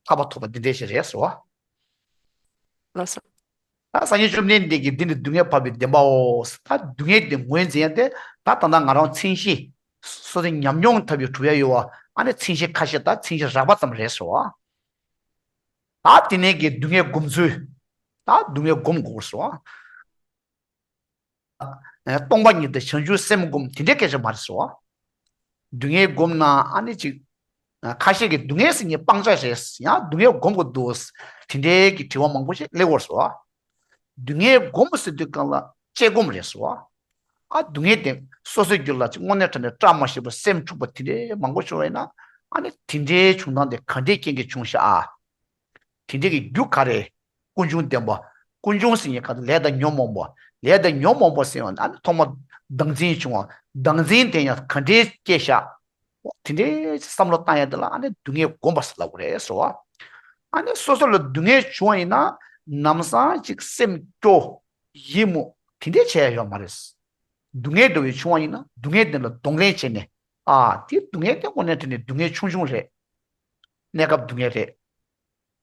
ཐར་པ་ཐོབ་པ་འདི་འདྲས་ཞིག་རེད་ཟེར་བ། ལགས་སོ། ད་སངས་རྒྱས་བཅོམ་ལྡན་འདས་ཀྱིས་འདི་ནི་སྡུག་བསྔལ་བར་པའི་བདེན་པའོ། ད་སྡུག་བསྔལ་དེ་ངོས་འཛིན་ཡ་དེ་ད་ད་ལྟ་ང་རང་མཚན་གཞི། སོ་སོའི་ཉམས་མྱོང་ཐབས་ཀྱིས་གྲུབ་ཡ་ཡོད་བ་ཨ་ནི་མཚན་གཞི་ཁ་ཤས་དང་མཚན་གཞི་རགས་པ་ཙམ་རེད་ཟེར་བ། ད་དེ་ནས་ཀྱི་སྡུག་བསྔལ་སྒོམ་ཚུལ། ད་སྡུག་བསྔལ་སྒོམ་དགོས་ཟེར་བ། སྟོང་པ་ཉིད་དུ་བྱང་ཆུབ་སེམས་སྒོམ་དེ་འདྲའི་སྐད་ཆ་མ་རེད་ཟེར་བ། སྡུག་བསྔལ་སྒོམ་ན་ཨ་ནི་ཅིག་ཁ་ཤས་ཀྱིས་སྡུག་བསྔལ་ཟེར་མཁན་སྤང་བྱ་རེད། ཡང་སྡུག་བསྔལ་སྒོམ་དགོས་འདུག་དེ་འདྲའི་གི་དྲི་བ་མང་པོ་ཞིག་སླེབས་ཡོད་ཟེར་བ། སྡུག་བསྔལ་སྒོམ་ཟེར་དུས་གང་ལ་དཔྱད་སྒོམ་རེད་ཟེར་བ། ཨ་སྡུག་བསྔལ་དེ་སོ་སོའི་རྒྱུད་ལ་ཅིག་དངོས་གནས་དྲང་གནས་བཀྲ་མ་ཤིས་པ་སེམས་འཁྲུགས་པ་དེ་འདྲའི་མང་པོ་བྱུང་བས་ན། ཨ་ནི་དེ་འདྲའི་བྱུང་སྟངས་དེ་ག་འདྲའི་རྐྱེན་གྱིས་བྱུང་ཤག་ཨ། དེ་འདྲའི་གི་རྒྱུ་ག་རེ། ཀུན་འབྱུང་བདེན་པ། ཀུན་འབྱུང་ཟེར་མཁན་ག་ལས་དང་ཉོན་མོངས་པ། ལས་དང་ཉོན་མོངས་པ་ཟེར་བ་ཨ་ནི་ཐོག་མ་བདག་འཛིན་བྱུང་བ། བདག་འཛིན་དེ་ཡང་ག་འདྲའི་སྐྱེ་ཤག་དེ་འདྲའི་བསམ་བློ་བཏང་ཡ་དེ་ལ་ཨ་ནི་སྡུག་བསྔལ་སྒོམ་པ་ཟེར་ལབ་དགོས་རེད་ཟེར་བ། ཨ་ནི་སོ་སོ་ལ་སྡུག་བསྔལ་བྱུང་བ་ཡིན་ན་ནམ་སང་ཅིག་སེམས་སྐྱོ། ཡིད་མུག་དེ་འདྲའི་བྱས་ཡ་ཡོད་མ་རེད། སྡུག་བསྔལ་འདྲ་བའི་བྱུང་བ་ཡིན་ན་སྡུག་བསྔལ་དེ་ལ་གདོང་ལེན་བྱས་ནས། ཨ་དེ་སྡུག་བསྔལ་དེ་དངོས་གནས་དྲང་གནས་སྡུག་བསྔལ་ཆུང་ཆུང་རེད། གནས་སྐབས་སྡུག་བསྔལ་རེད།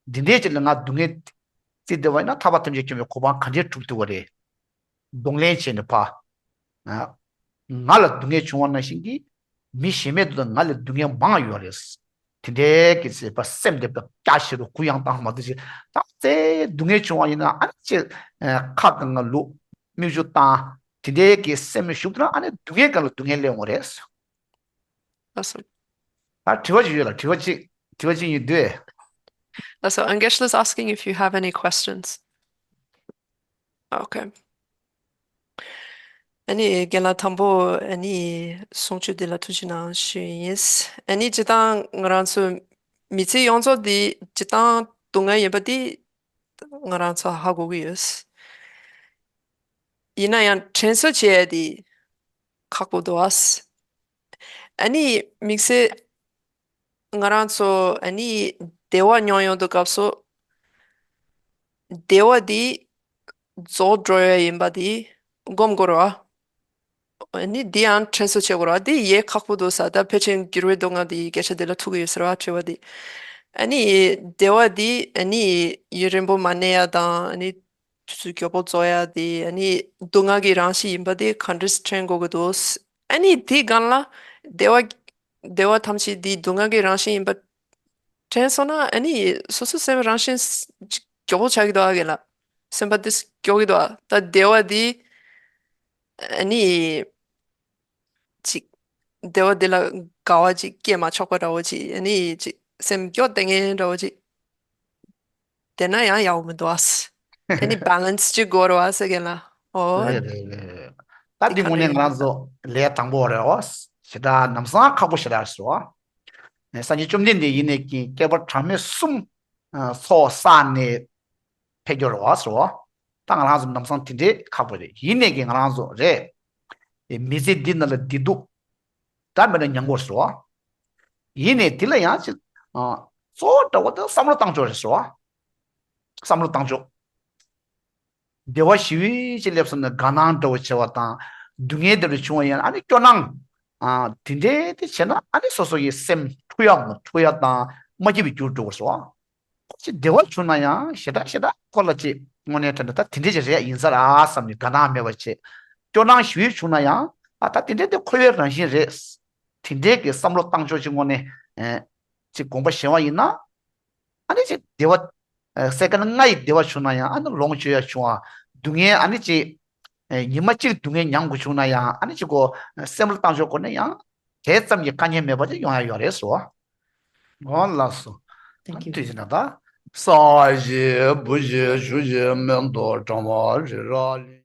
འདི་འདྲའི་ཅིག་ལ་ང་སྡུག་བསྔལ་བརྩི་བསྡད་པ་ཡིན་ན་ཐར་པ་ཐམས་ཅད་མཁྱེན་པའི་གོ་འཕང་ག་འདྲའི་འགྲུབ་ཐུབ་པ་རེད། གདོང་ལེན་བྱས་ནས་ཕ། ང་ལ་སྡུག་བསྔལ་བྱུང་བ་ནང་བཞིན་གྱི་མི་གཞན་མའི་དུས་ང་ལས་སྡུག་བསྔལ་མང་ཡོད་རེད། དེ་འདྲའི་གི་ཚེ་ཕ་སེམས་དེ་ཕ་སྐྱ་ཤེད་དུ་གུ་ཡངས་བཏང་མ་ཐུབ་ཅིག་ད་ཚེ་སྡུག་བསྔལ་བྱུང་བ་ཡིན་ན་ཨ་ནི་ཅིག་ཁ་གང་ང་ལུག་མིག་ཆུ་བཏང་། དེ་འདྲའི་གི་སེམས་ཞུགས་དུས་ཨ་ནི་སྡུག་བསྔལ་གང་ལ་སྡུག་བསྔལ་སླེབས་འོང་རེད། Awesome. ད་དྲི་བ་ཅིག་ཡོད་ལ་དྲི་བ་ཅིག་དྲི་བ་ཅིག་ཡིན་དུས། Uh, so Angeshla is asking if you have any questions. Okay. ཨ་ནི་རྒན་ལགས་དང་པོ་ཨ་ནི་གསུང་ཆོས་འདི་ལ་ཐུགས་རྗེ་གནང་ཞུ་ཡིན། ཨ་ནི་སྤྱིར་བཏང་ང་རང་ཚོ་མི་ཚེ་ཡོངས་རྫོགས་འདི་སྤྱིར་བཏང་སྡུག་བསྔལ་ཡིན་པ་འདི་ང་རང་ཚོ་ཧ་གོ་གི་ཡོད། ཡིན་ན་ཡང་དྲན་གསོ་བྱེད་ཡ་འདི་ཁག་པོ་འདུག་ཨ། ཨ་ནི་དམིགས་བསལ་ང་རང་ཚོ་ཨ་ནི་བདེ་བ་མྱོང་ཡོང་དུས་སྐབས་སུ་བདེ་བ་འདི་རྫོགས་འགྲོ་ཡ་ཡིན་པ་འདི་སྒོམ་དགོས་རེད་བ། ཨ་ནི་འདི་ཡང་དྲན་གསོ་བྱེད་དགོས་ར། འདི་ཡེ་ཁག་པོ་འདུག་ས། ད་ཕལ་ཆེར་འགྱུར་བའི་སྡུག་བསྔལ་འདི་སྐད་ཆ་འདི་ལ་ཐུག་གི་ཡོད་ཟེར་བ་དྲི་བ་འདི། ཨ་ནི་བདེ་བ་འདི་ཨ་ནི་ཡུན་རིང་པོ་མ་གནས་ཡ་དང་ཨ་ནི་དུས་ཚོད་མགྱོགས་པོ་རྫོགས་ཡ་འདི་ཨ་ནི་སྡུག་བསྔལ་གྱི་རང་བཞིན་ཡིན་པ་འདི་ག་འདྲས་དྲན་དགོས་ཀྱི་འདུག། ཨ་ནི་འདི་སྒང་ལ་བདེ་བ་བདེ་བ་ཐམས་ཅད་འདི་སྡུག་བསྔལ་གྱི་རང་བཞིན་ཡིན་པ་དྲན་སོང་ན་ཨ་ནི་སོ་སོ་སེམས་རང་བཞིན་མགྱོགས་པོ་ཆགས་ཀྱི་འདུག་ཨ། གན་ལགས། སེམས་པ་འདི་མགྱོགས་ཀྱི་འདུག་ཨ། ད་བདེ་བ་འདི་ཨ་ནི། ཅིག་བདེ་བ་འདི་ལ་དགའ་བ་ཅིག་སྐྱེས་མ་ཆོག་པ་འདྲ་བོ་ཅིག་ཨ་ནི་ཅིག་སེམས་སྐྱོ་སྡུག་བསྔལ་འདྲ་བོ་ཅིག་དེ་ན་ཡང་ཡག་པོ་མི་འདུག་ཨ། ཨ་ནི་བྷེ་ལེན་སི་ཅིག་དགོས་རེད་བ་ཟེར་གན་ལགས། ཨོ། རེད་རེད་རེད། ད་འདི་དངོས་གནས་ང་རང་ཚོ་ལས་དང་པོ་རེད་བ། ཞེ་དྲག་ལམ་སང་ཁག་པོ་ཞེ་དྲག་རེད་བ། ནས་སངས་རྒྱས་བཅོམ་ལྡན་འདས་ཡིན་ནས་ཀྱི་བསྐལ་པ་གྲངས་མེད་གསུམ་ཚོགས་བསགས་ནས་ཕེབས་རྒྱུ་རེད་བ་ཟེར་བ། ད་ང་རང་ཚོ་ལམ་སང་དེ་འདྲའི་ཁག་པོ་རེད། ཡིན་ནས་ཀྱི་ང་རང་ཚོ་རེད། མི་ཚེ་འདི་ནང་ལ་བདེ་སྡུག་འདྲ་མི་འདྲ་མྱང་དགོས་ཟེར་བ། ཡིན་ནས་དེ་ལ་ཡང་ཅིག་གཙོ་བོ་འདྲ་བོ་དེ་བསམ་བློ་བཏང་ཕྱོགས་རེད་ཟེར་བ། བསམ་བློ་བཏང་ཕྱོགས། བདེ་བ་ཞི་བའི་ཅིག་སླེབས་སོང་ན་དགའ་སྣང་འདྲ་བོ་བྱེད་པ་དང་། སྡུག་བསྔལ་འདྲ་བོ་བྱུང་བ་ཡིན་ན་ཨ་ནི་སྐྱོ་སྣང་། དེ་འདྲའི་དེ་བྱས་ན་ཨ་ནི་སོ་སོ་ཡི་སེམས་འཁྲུག་ཡ་མ་འཁྲུག་ཡ་དང་མ་སྐྱིད་པའི་རྒྱུར་འགྲོ་དགོས་སོ། ཁོ་ཅིག་བདེ་བ་བྱུང་ན་ཡང་ཞེ་དྲག་ཞེ་དྲག་ཁོ་ལ་ཅིག་དངོས་གནས་དྲན་ད་དེ་འདྲའི་ཅིག་རེད་ཡིན་ས་ར་བསམ་ནས་དགའ་སྣང་མེད་པ་བྱེད། སྐྱོ་སྣང་ཞུ་ཡི་བྱུང་ན་ཡང་ཨ་ད་དེ་འདྲའི་དེ་འཁོར་བའི་རང་བཞིན་རེད། དེ་འདྲའི་གི་བསམ་བློ་བཏང་ཕྱོགས་ཅིག་དངོས་གནས་ཅིག་དགོངས་པ་བཞེས་པ་ཡིན་ན། ཨ་ནི་ཅིག་བདེ་བ། སེ་ཀན་ལྔ་ཡི་བདེ་བ་བྱུང་ན་ཡང་ཨ་ནི་ལོངས་སྤྱོད་ཡ་བྱུང་བ། སྡུག་བསྔལ་ཨ་ནི་ཅིག་ཉི་མ་གཅིག་སྡུག་བསྔལ་མྱང་དགོས་བྱུང་ན་ཡང་ཨ་ནི་ཅིག་གོ་སེམས་ལ་བཏང་ཕྱོགས་སྒོ་ནས་ཡང་དེ་ཙམ་གྱི་དཀའ་ངལ་མེད་པ་ཅིག་ཡོང་ཡ་ཡོད་རེད་ཟེར་བ། འོ་ལགས་སོ། Thank you. དེ་བཞིན་ད་ས་གཞི་བུ་གཞི་ཆུ་གཞི་མེ་ཏོག་གྲང་བ་རི་ར་ལི།